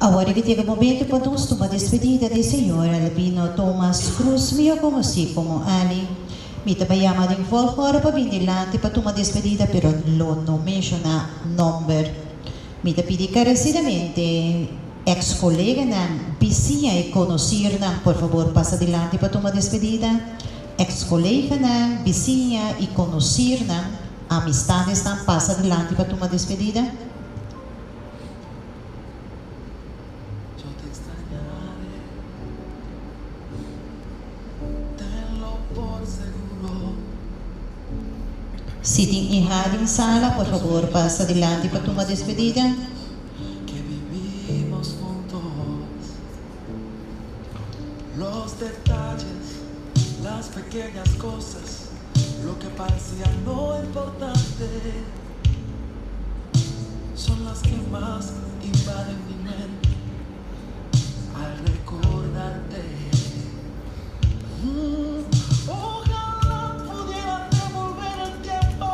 Awor ki yega momento pa nos tuma despedida di señor Albino Thomas Cruz, mihó konosí komo Ali. Mi ta bai yama den volgorde pa bin dilanti pa tuma despedida pero lo no menshoná nòmber. Mi ta pidi karesidamente eks koleganan, bisiña i konosirnan por fabor pasa dilanti pa tuma despedida. Eks koleganan, bisiña i konosirnan, amistadesnan pasa dilanti pa tuma despedida. Yo te extrañaré, tenlo por seguro. Si tin ihá den sala, por fabor pasa dilanti pa tuma despedida. Que vivimos juntos, los detalles, las pequeñas cosas, lo que parecía no importante, son las que más invaden mi mente al recordarte. Ojalá pudiera devolver el tiempo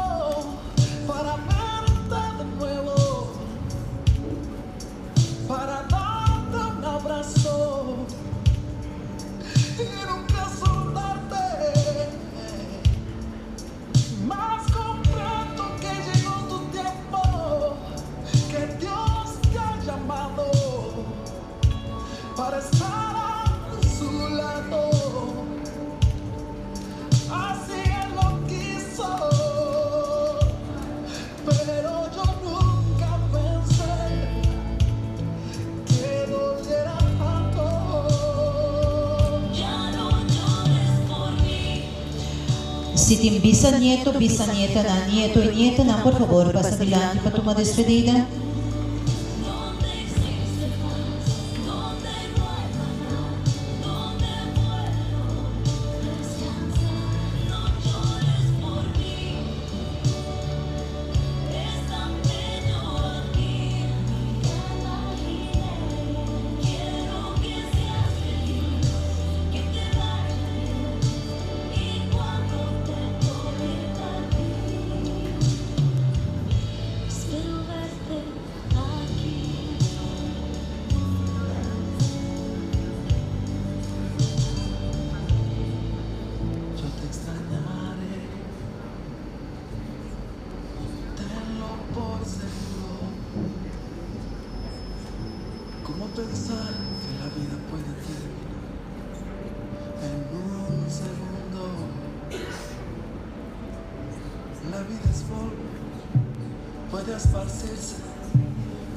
para verte de nuevo, para darte un abrazo y nunca soltarte. Mas comprendo que llegó tu tiempo, que Dios te ha llamado para estar a su lado. Así Él lo quiso, pero yo nunca pensé que doliera tanto. Ya no llores por mí. Si tin bisanieto, bisanietanan, nieto i nietanan, por fabor pasa dilanti pa tuma despedida. Donde existe paz, donde no hay dolor, donde puedo descansar. No llores por mí, es tan bello aquí. Quiero que seas feliz, que te vaya bien y cuando te toque partir, espero verte aquí. Yo te extrañaré, tenlo por seguro. ¿Cómo pensar que la vida puede terminar en un segundo? La vida es polvo, puede esparcirse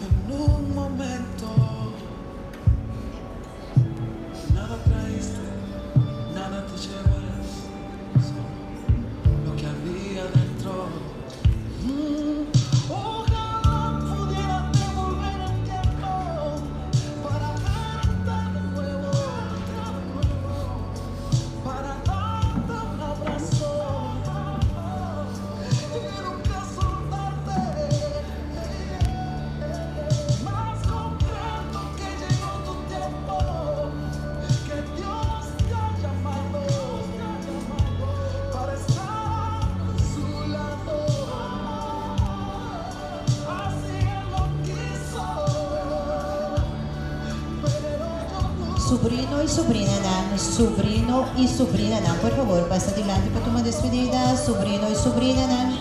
en un momento. Nada traíste, nada te llevarás, solo lo que había dentro. Ojalá pudiera devolver el tiempo para verte de nuevo, para darte un abrazo y nunca soltarte. Mas comprendo que llegó tu tiempo, que Dios te ha llamado. Sobrino y sobrinanan, sobrino y sobrinanan, por favor, pasa dilanti pa tuma despedida, sobrino y sobrinanan.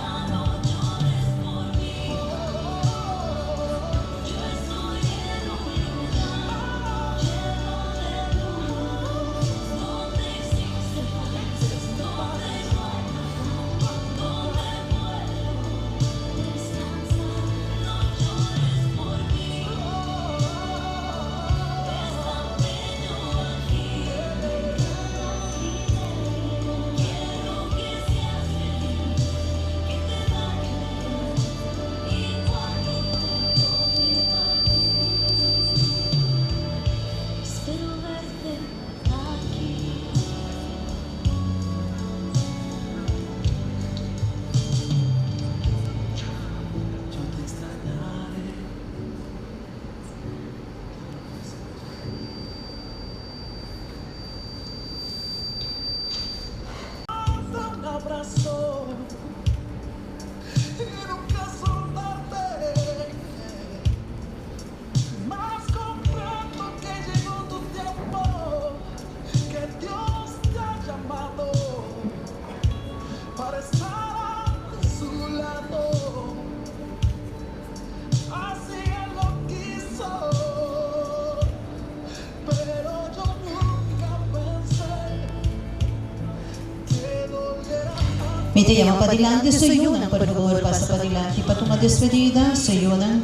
Mi ta yama padilanti su yunan, por favor pasa padilanti pa tuma despedida, su yunan.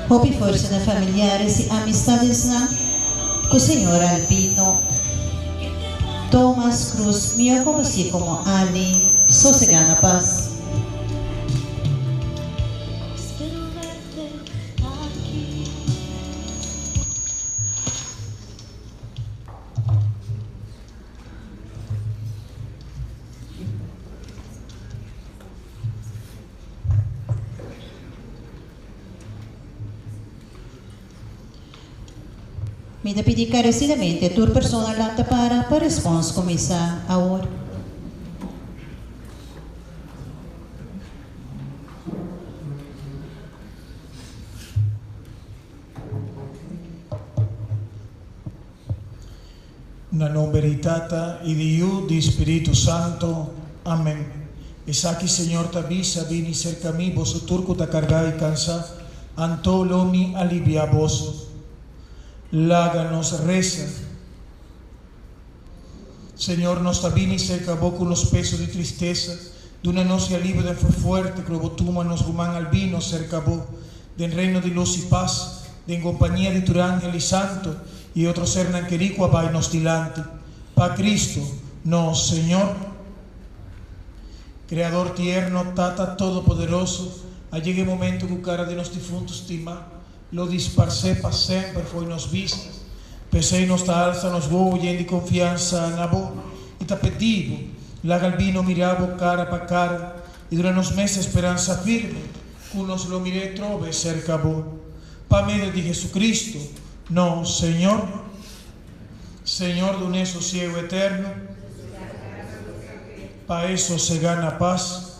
Hopi forsa na familiares y amistadesnan cu señor Albino Thomas Cruz mihor conoci como Ali sosega na paz. Mi ta pidi encarecidamente tur persona lanta para pa respons cuminsa awor. Na nomber di Tata y di Yu di Spiritu Santo. Amen. Esaki Señor ta bisa, Bini serka mi, boso tur ku ta kargá i kansá, anto lo mi aliviá boso. Laga nos resa. Señor, nos ta bini serka bo ku nos peso di tristesa. Duna nos e alivio den fe fuerte ku lo bo tuma nos ruman Albino serka bo, den reino di lus i pas, den kompania di tur angel i santo i otro sernan kerí ku a bai nos dilanti. Pa Cristo, nos Señor. Creador tierno, Tata Todopoderoso, a yega e momento ku kara di nos difuntu stimá lo disparsé pa semper fo'i nos bista. P'esei nos ta alsa nos wowo yen di konfiansa na Bo i ta pedí Bo, laga Albino mirá Bo kara pa kara i duna nos mes e speransa firme ku nos lo mir'é trobe serka Bo. Pa medio di Jesucristo, nos Señor. Señor dun'é sosiego eterno. Pa e sosegá na pas.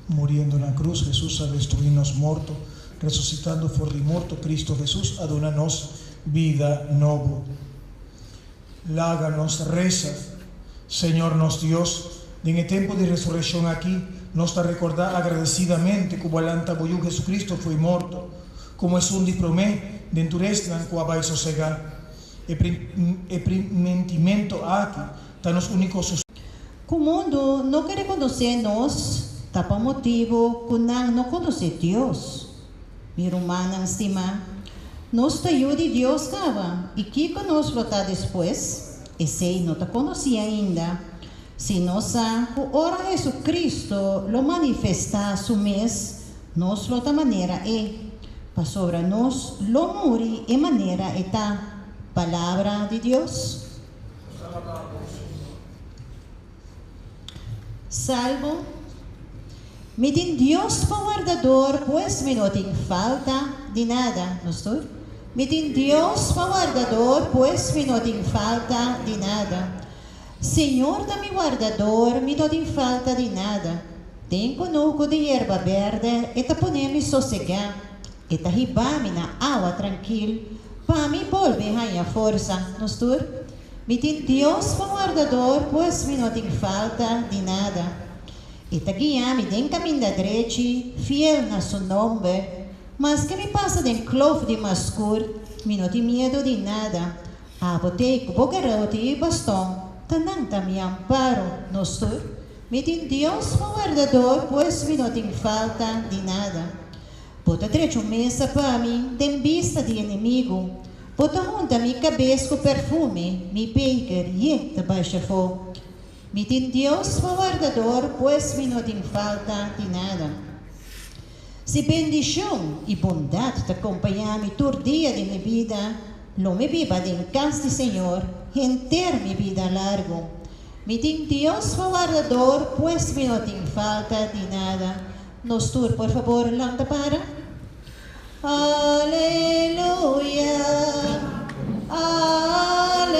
Muriendo na cruz, Jesus a destrui nos morto, Resucitando for di morto, Cristo Jesus a duna nos bida nobo. Laga nos resa, Señor nos Dios, den e tempo di resurreccion aki, nos ta recorda agradecidamente cu Bo a lanta Bo Yu Jesucristo fo'i morto, como esun di prome den tur esnan cu a bai sosega. E e primentimento aki ta nos unico sus. Ku mundu no ke rekonosé nos ta pa motibu ku nan no konosé Dios. Mi rumannan stimá, nos ta yu di Dios kaba, i kiko nos lo ta despues? Esei no ta konosí ainda. Si nos sa ku ora Hesukristu lo manifestá su mes, nos lo ta manera E, pasobra nos lo muri e manera E ta. Palabra di Dios. Salmo, Mi tin Dios pa wardador, pues mi no tin falta di nada. Nos tur? Mi tin Dios pa wardador, pues mi no tin falta di nada. Señor ta mi wardador, mi no tin falta di nada. Den kunuku di yerba bèrdè e ta pone mi sosegá, e ta hiba mi na awa trankil, pa mi bolbe haña forsa. Nos tur? Mi tin Dios pa wardador, pues mi no tin falta di nada. E ta guia mi den kaminda drechi, fiel na su nomber. Maske mi pasa den klof di maskur, mi no tin miedu di nada. Abo t'ei ku bo garoti i baston, ta nan ta mi amparo. Nos tur, mi tin Dios pa wardador, pues mi no tin falta di nada. Bo ta drecha un mesa pa mi den bista di enemigu. Bo ta hunta mi kabes ku perfume, mi beker ye ta basha afó. Mi tin Dios pa wardador, pues mi no tin falta di nada. Si bendishon i bondat ta kompañá mi tur dia di mi bida, lo mi biba den kas di Señor henter mi bida largu. Mi tin Dios pa wardador, pues mi no tin falta di nada. Nos tur por fabor lanta para. Aleluya, aleluya,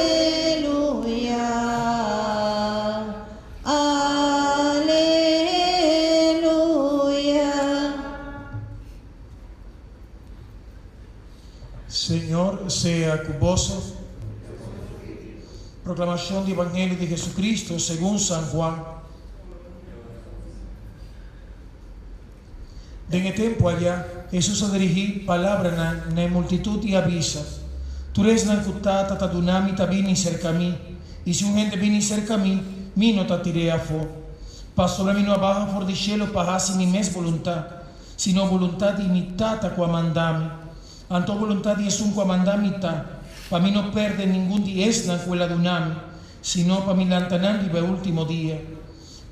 aleluya. Señor sea ku boso. Proklamashon di Evangelio di Jesucristo segun San Juan. Den e tempu ayá, Hesus a dirigí palabranan na e multitut i a bisa, Tur esnan ku Tata ta duna mi ta bini serka mi, i si un hende bini serka mi, mi no ta tir'é afó. Pasobra mi no a baha for di shelu pa hasi mi mes boluntat, sino boluntat di mi Tata ku a manda mi. Anto boluntat di esun ku a manda mi ta, pa mi no pèrdè ningun di esnan ku el a duna mi, sino pa mi lanta nan riba e último dia.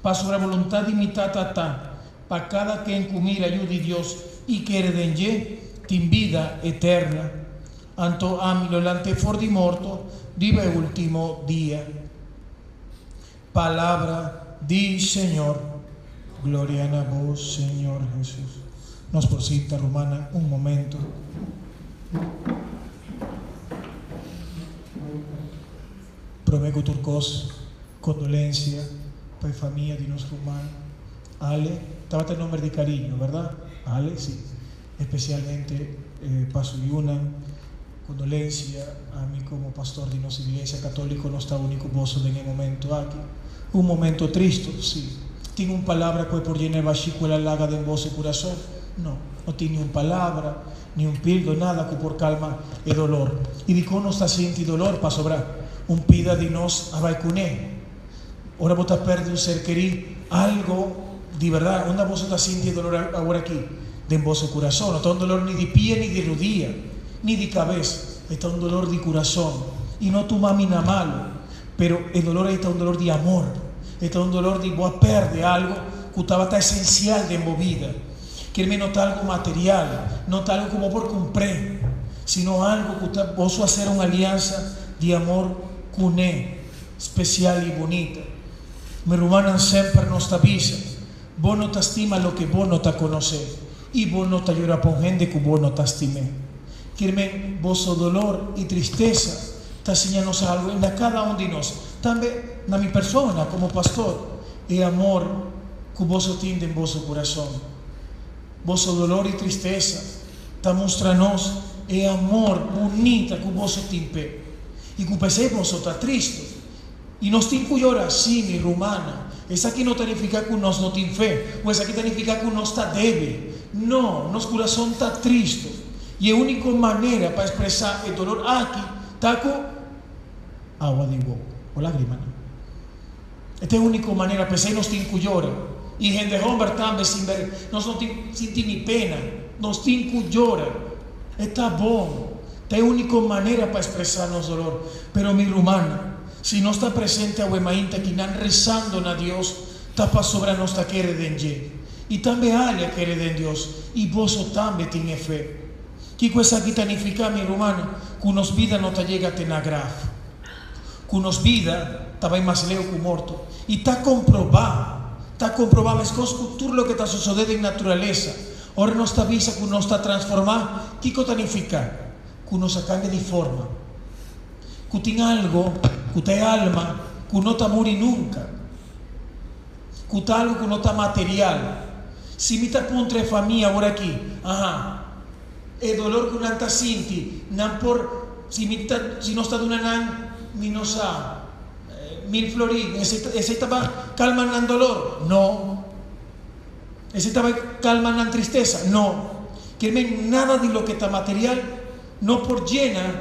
Pasobra boluntat di mi Tata ta, pa kada ken ku mira Yu di Dios i kere den dje, tin bida eterna. Anto ami lo lant'é for di morto riba e último dia. Palabra di Señor. Gloria na bo, Señor Hesus. Nos por sinta, rumannan, un momento. Promé ku tur kos, kondolensia pa e famia di nos ruman Ale. Tabata e nomber di kariño, bèrdat? Ale, si. Espesialmente pa su yunan. Kondolensia. Ami komo pastor di nos iglesia katóliko nos ta uni ku boso den e momento aki. Un momento tristu, si. Tin un palabra ku e por yena e bashí ku el a laga den boso kurason? No. No tin ni un palabra, ni un pildo, nada ku por kalma e dolor. I dikon nos ta sinti dolor? Pasobra un pida di nos a bai kuné. Ora bo ta pèrdè un ser kerí, algo di bèrdat, unda boso ta sinti e dolor aworakí? Den boso kurason. No ta un dolor ni di pia ni di rudia, ni di kabes. E ta un dolor di kurason. I no tuma mi na malu, pero e dolor ei ta un dolor di amor. E ta un dolor di bo a pèrdè algo ku tabata esensial den bo bida. Kirmi no ta algo material, no ta algo ku bo por kumpr'é, sino algo ku ta boso a sera un aliansa di amor kuné. Spesial i bunita. Mi rumannan semper nos ta bisa, Bo no ta stima loke bo no ta konosé, i bo no ta yora pa un hende ku bo no ta stim'é. Kirmen, boso dolor i tristesa ta siña nos algu i na kada un di nos, tambe na mi persona komo pastor, e amor ku boso tin den boso kurason. Boso dolor i tristesa ta mustra nos e amor bunita ku boso tin p'e. I ku p'esei boso ta tristu. I nos tin ku yora, sí, mi rumannan. Esaki no ta nifiká ku nos no tin fe, o esaki ta nifiká ku nos ta débil. No, nos kurason ta tristu. I e úniko manera pa ekspresá e dolor aki ta ku awa di wowo, o lágrimanan. E ta e úniko manera, p'esei nos tin ku yora. I hende hòmber tambe sin ber, nos no tin sinti ni pena, nos tin ku yora. E ta bon, ta e úniko manera pa ekspresá nos dolor. Pero mi rumannan, si nos ta presente awe mainta kinan resando na Dios, ta pasobra nos ta kere den dje. I tambe Ali a kere den Dios, i boso tambe tin e fe. Kiko esaki ta nifiká, mi rumannan? Ku nos bida no ta yega te na graf. Ku nos bida ta bai mas leu ku morto. I ta komprobá, ta komprobá meskos ku tur loke ta sosodé den naturalesa. Ora nos ta bisa ku nos ta transformá, kiko ta nifiká? Ku nos a kambia di forma. Ku tin algo ku ta e alma ku no ta muri nunka. Ku ta algo ku no ta material. Si mi ta puntra e famia awor aki, aha, E dolor ku nan ta sinti, nan por, si mi ta, si nos ta duna nan, mi no sa, mil florin, esei ta, esei ta bai kalma nan dolor? No. Esei ta bai kalma nan tristesa? No. Kier men nada di loke ta material no por yena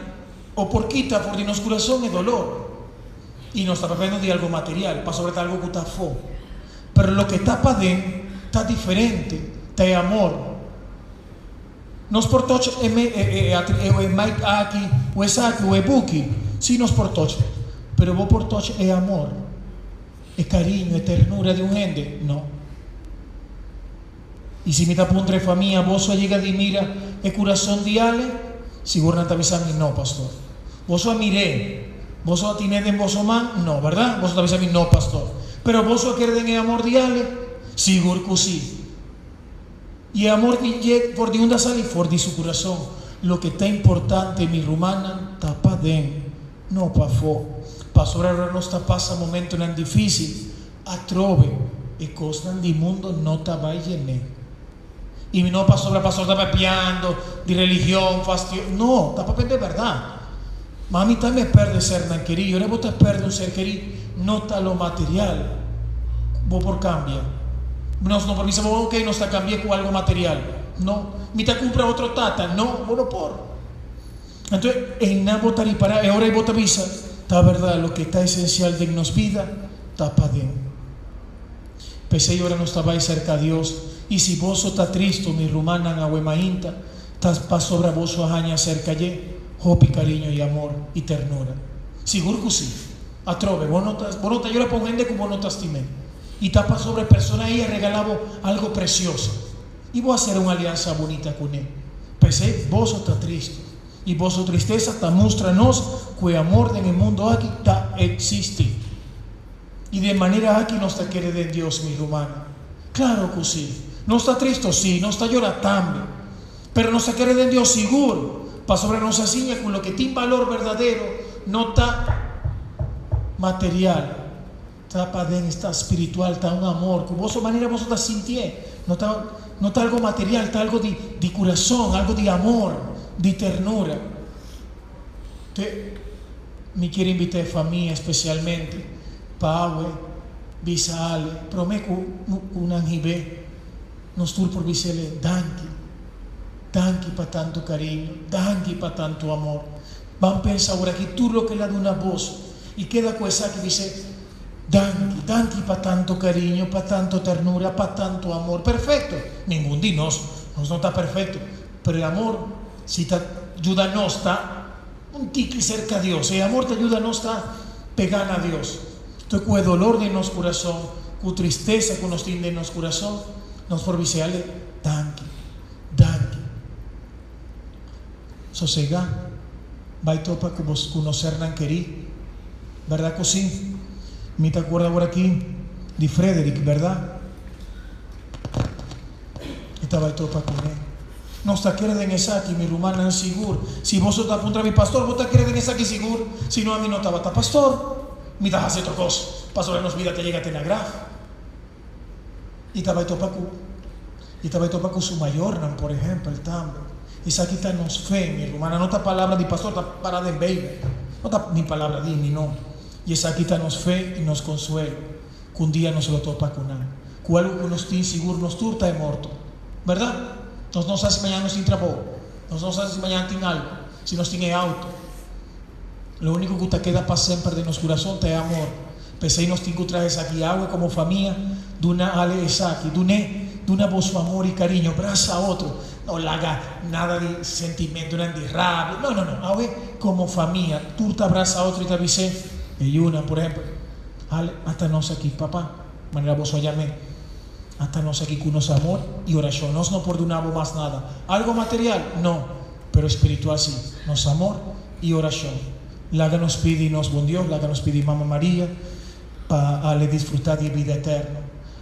o por kita for di nos kurason e dolor. I nos ta papiando di algo material, pasobra ta algo ku ta afó. Pero loke ta paden ta diferente, ta e amor. Nos por toch e me e e e e mic aki o esaki o e buki, si nos por toch, pero bo por toch e amor, e cariño, e ternura di un hende? No. Y si mi ta puntra e famia, boso a yega di mira e curason di Ale? Sigur nan ta bisa mi, no, pastor. Boso a mir'é? Boso a tin'é den boso man? No, berdad? Boso ta bisa mi, no, pastor. Pero boso a kere den e amor di Ale? Sigur cu si. I e amor di dje for di unda sali? For di su kurason. Loke ta importante, mi rumannan, ta paden, no pafó. Pasobra ora nos ta pasa momentonan difísil, atrobe e kosnan di mundo no ta bai yen'é. I mi no pasobra pastor ta papiando di religion fastio, no, ta papia di bèrdat. Ma mi tambe pèrdè sernan kerí i ora bo ta pèrdè un ser kerí no ta lo material ku bo por kambia. Nos no por bisa bo ok nos ta kambi'é ku algu material. No. Mi ta kumpra otro tata. No, bo no por. Anto einan bo ta ripará e ora ei bo ta bisa, ta bèrdat loke ta esensial den nos bida ta paden. P'esei ora nos ta bai serka Dios, i si boso ta tristu, mi rumannan awe mainta, ta pasobra boso a haña serka dje hopi kariño i amor i ternura. Sigur ku sí. Atrobe, bo no ta, bo no ta yora pa un hende ku bo no ta stim'é. I ta pasobra e persona ei a regalá bo algu presioso, i bo a sera un aliansa bunita kuné. P'esei boso ta tristu, i boso tristesa ta mustra nos ku e amor den e mundu aki ta eksistí. I den manera aki nos ta kere den Dios, mi rumannan? Claro cu si. Nos ta tristo? Si. Nos ta yora tambe. Pero nos ta kere den Dios sigur, pasobra nos a siña cu loke tin balor berdadero no ta material, ta paden, ta spiritual, ta un amor cu boso manera boso ta sintié. No ta, no ta algo material, ta algo di, di curason, algo di amor, di ternura. Te mi kier invita e famia especialmente pa awe bisa Ale prome cu cu nan hibe nos tur por bisele danki danki pa tanto cariño danki pa tanto amor ban pensa awor aki tur loke el a duna boso y keda cu esaki bise danki danki pa tanto cariño pa tanto ternura pa tanto amor perfecto ningun di nos nos no ta perfecto pero e amor si ta yuda nos ta un tiki serka Dios. E amor ta yuda nos ta pegá na Dios. Entonces ku e dolor den nos kurason, ku tristesa ku nos tin den nos kurason, nos por bis'é ale, Danki, danki. Sosegá, bai topa ku bo ku nos sernan kerí. Bèrdat ku sí? Mi ta akorda awor aki di Frederick, bèrdat? E ta bai topa kuné. Nos ta kere den esaki, mi rumannan, sigur. Si boso ta puntra mi, Pastor, bo ta kere den esaki sigur? Si no, ami no tabata pastor. Mi ta hasi otro kos, pasobra nos bida ta yega te na graf. I ta bai topa ku, i ta bai topa ku su mayornan, por ehèmpel, tambe. Esaki ta nos fe, mi rumannan. No ta palabra di pastor, ta pará den Beibel. No ta ni palabra di mi, no. I esaki ta nos fe i nos konsuelo. Ku un dia nos lo topa ku nan. Ku algu ku nos tin sigur nos tur ta e morto. Bèrdat? Nos no sa si mañana nos tin trabou. Nos no sa si mañana tin algu, si nos tin e auto. Lo úniko ku ta keda pa semper den nos kurason ta e amor. P'esei nos tin ku traha esaki awe komo famia, duna Ale esaki, dun'é, duna boso amor i kariño, brasa otro. No laga nada di sentimentunan di rabia. No, no, no. Awe komo famia tur ta brasa otro i ta bis'é, e yunan por ehèmpel. Al, ata nos aki, Papa, manera boso a yam'é. Ata nos aki ku nos amor i orashon. Nos no por duna bo mas nada. Algo material? No, pero spiritual sí. Nos amor i orashon. Laga nos pidi nos bon Dios, laga nos pidi Mama Maria pa Ale disfrutá di e bida eterno.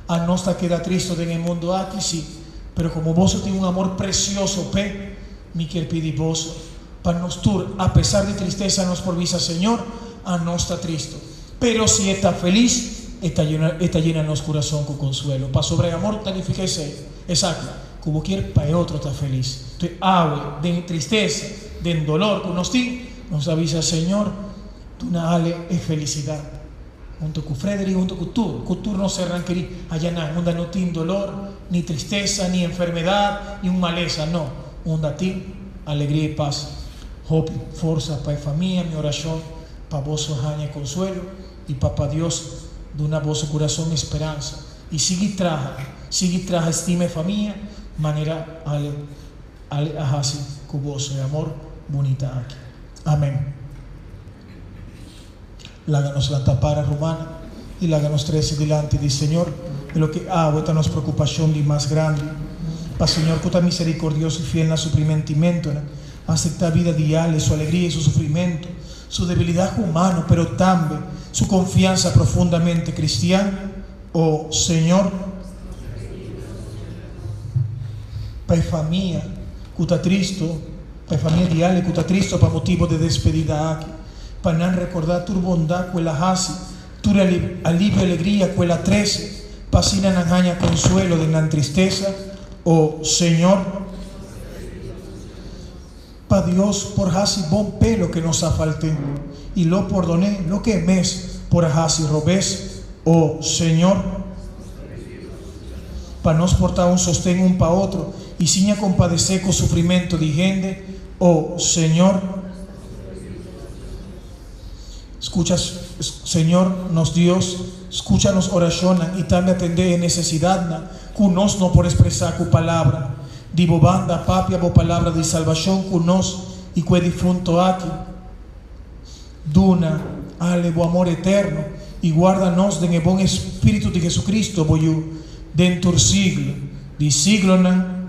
A nos ta keda tristo den e mundu aki, sí, pero komo boso tin un amor presioso p'e, mi kier pidi boso pa nos tur, apesar di tristesa, nos por bisa, Señor, a nos ta tristo. Pero si e ta felis, e ta yena, e ta yena nos kurason ku konsuelo. Pasobra e amor ta nifiká esei, esaki, ku bo kier pa e otro ta felis. Te awe, den e tristesa, den dolor ku nos tin, nos ta bisa, Señor, duna Ale e felisidat. Huntu ku Frederick, huntu ku tur, ku tur nos sernan kerí haña nan, unda no tin dolor, ni tristesa, ni enfermedat, ni un malesa, no, unda tin alegria i pas. Hopi forsa pa e famia, mi orashon pa boso haña e konsuelo i Papa Dios duna boso kurason esperansa i sigui traha, sigui traha estima e famia manera Ale Ale a hasi ku boso e amor bunita aki. Amen. Laga nos lanta para, rumannan, i laga nos trese dilanti di Señor e loke awe ta nos preokupashon di mas grandi. Pa Señor ku ta miserikordioso i fiel na su primentimentonan, aseptá bida di Ale, su alegria i su sufrimentu, su debilidat humano, pero tambe su konfiansa profundamente kristian, O Señor, pa e famia ku ta tristu, pa e famia di Ale ku ta tristu pa motibu di e despedida aki, pa nan rekordá tur bondat ku el a hasi, tur e alivio i alegria ku el a trese, pa asina nan haña konsuelo den nan tristesa. O Señor. Pa Dios por hasi bon p'e loke nos a falt'é, i lo pordon'é loke e mes por a hasi robes, O Señor. Pa nos por ta un sosten un pa otro i siña kompadesé ku sufrimentu di hende, O Señor. Skucha, Señor nos Dios, skucha nos orashonnan i tambe atendé e nesesidatnan ku nos no por ekspresá ku palabra. Di bo banda, papia bo palabra di salbashon ku nos i ku e difunto aki. Duna, ale bo amor eterno i guarda nos den e bon Espíritu di Jesucristo, bo Yu, den tur siglo di siglonan.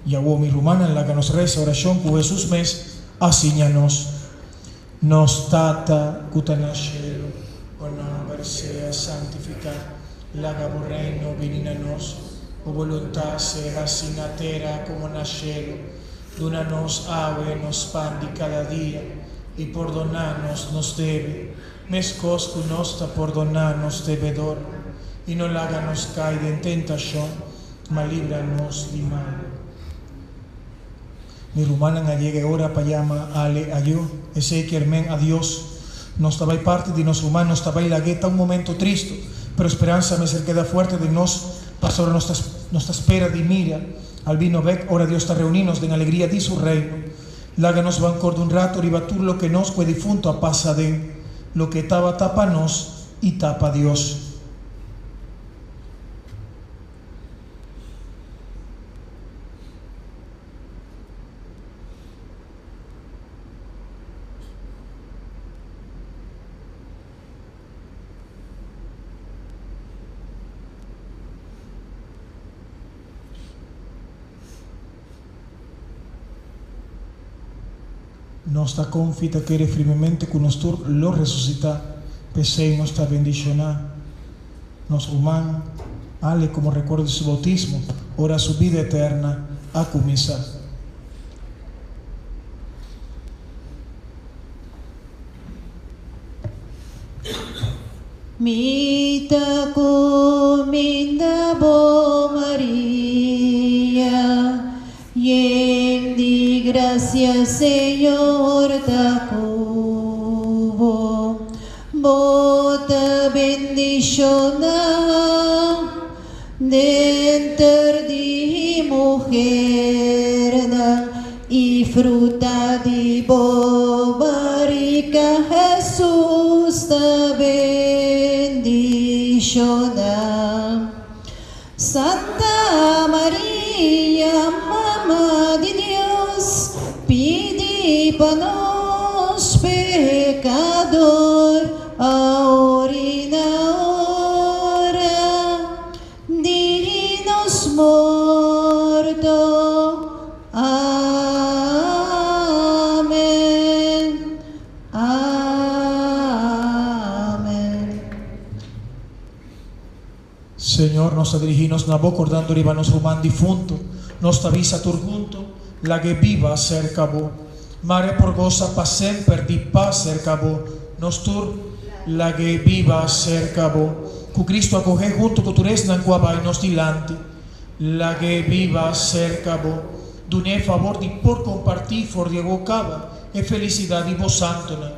I awor, mi rumannan, laga nos resa orashon ku Hesus mes a siña nos. Nos Tata ku ta na shelu, bo nòmber sea santifiká, laga bo Reino bini na nos, bo boluntat sea hasí na tera komo na shelu. Duna nos awe nos pan di kada dia, i pordoná nos nos debe, meskos ku nos ta pordoná nos debedornan. I no laga nos kai den tentashon, ma libra nos di malu. Mi rumannan a yega e ora pa yama Ale ayo, esei kier men adios. Nos ta bai parti di nos ruman, nos ta bai lag'é, ta un momento tristu, pero speransa mester keda fuerte den nos, pasobra nos ta nos ta spera di mira Albino bek ora Dios ta reuní nos den alegria di su Reino. Laga nos ban korda un rato riba tur loke nos ku e difunto a pasa den, loke e tabata pa nos i ta pa Dios. Nos ta konfi ta kere firmemente ku nos tur lo resusitá, p'esei nos ta bendishoná nos ruman Ale komo rekuerdo di su boutismo, ora su bida eterna a kuminsá. Mi ta kuminda bo, Maria, yen di grasia, Señor ta ku bo. Bo ta bendishoná denter di muhernan, i fruta di bo barika, Hesus, ta bendishoná. Santa Maria, Mama di Dios, pidi pa nos pekador, awor i na ora di nos morto. Amen. Amen. Señor, nos ta dirigí nos na Bo kordando riba nos ruman difunto. Nos ta bisa tur hunto, Lag'é biba serka Bo. Mare por gosa pa semper di pas serka Bo. Nos tur, Lag'é biba serka Bo. Ku Cristo a kohe hunto ku tur esnan ku a bai nos dilanti. Lag'é biba serka Bo. Dun'é fabor di por kompartí for di awo kaba e felisidat di Bo santonan.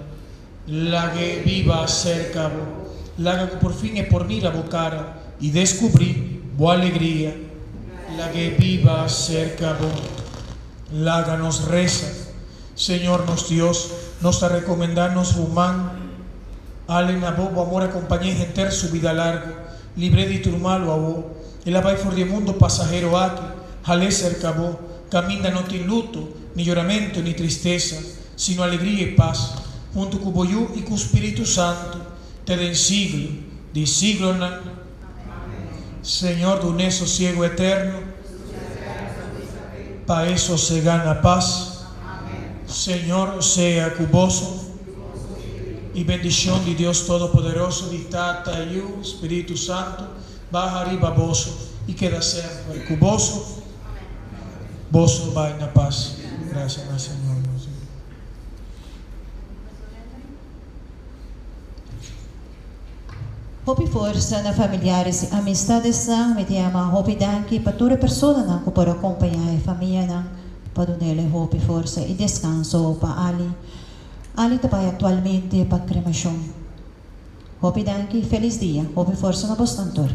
Lag'é biba serka bo. Laga ku por fin e por mira bo kara i deskubrí bo alegria. Lag'é biba serka bo. Laga nos resa. Señor nos Dios, nos ta rekomendá nos ruman Ale na bo, bo amor akompañ'é henter su bida largu. Libr'é di tur malu awo. El a bai for di e mundu pasahero aki, hal'é serka bo, kaminda no tin luto, ni yoramentu, ni tristesa. Sino alegria i pas, huntu ku bo Yu i ku Spiritu Santu, te den siglo di siglonan. Señor, dun'é sosiego eterno, pa e sosegá na pas. Señor sea ku boso, i bendishon di Dios Todopoderoso, di Tata, Yu, Spiritu Santu, baha riba boso i keda semper ku boso. Boso bai na pas. Gracias na Señor nos Dios. Hopi forsa na familiares y amistadesnan. Mi ta yama hopi danki pa tur personanan cu por acompaña e famianan pa dun'e hopi forsa y descanso pa Ali. Ali ta bay actualmente pa cremacion. Hopi danki, feliz dia. Hopi forsa na bosnan tur.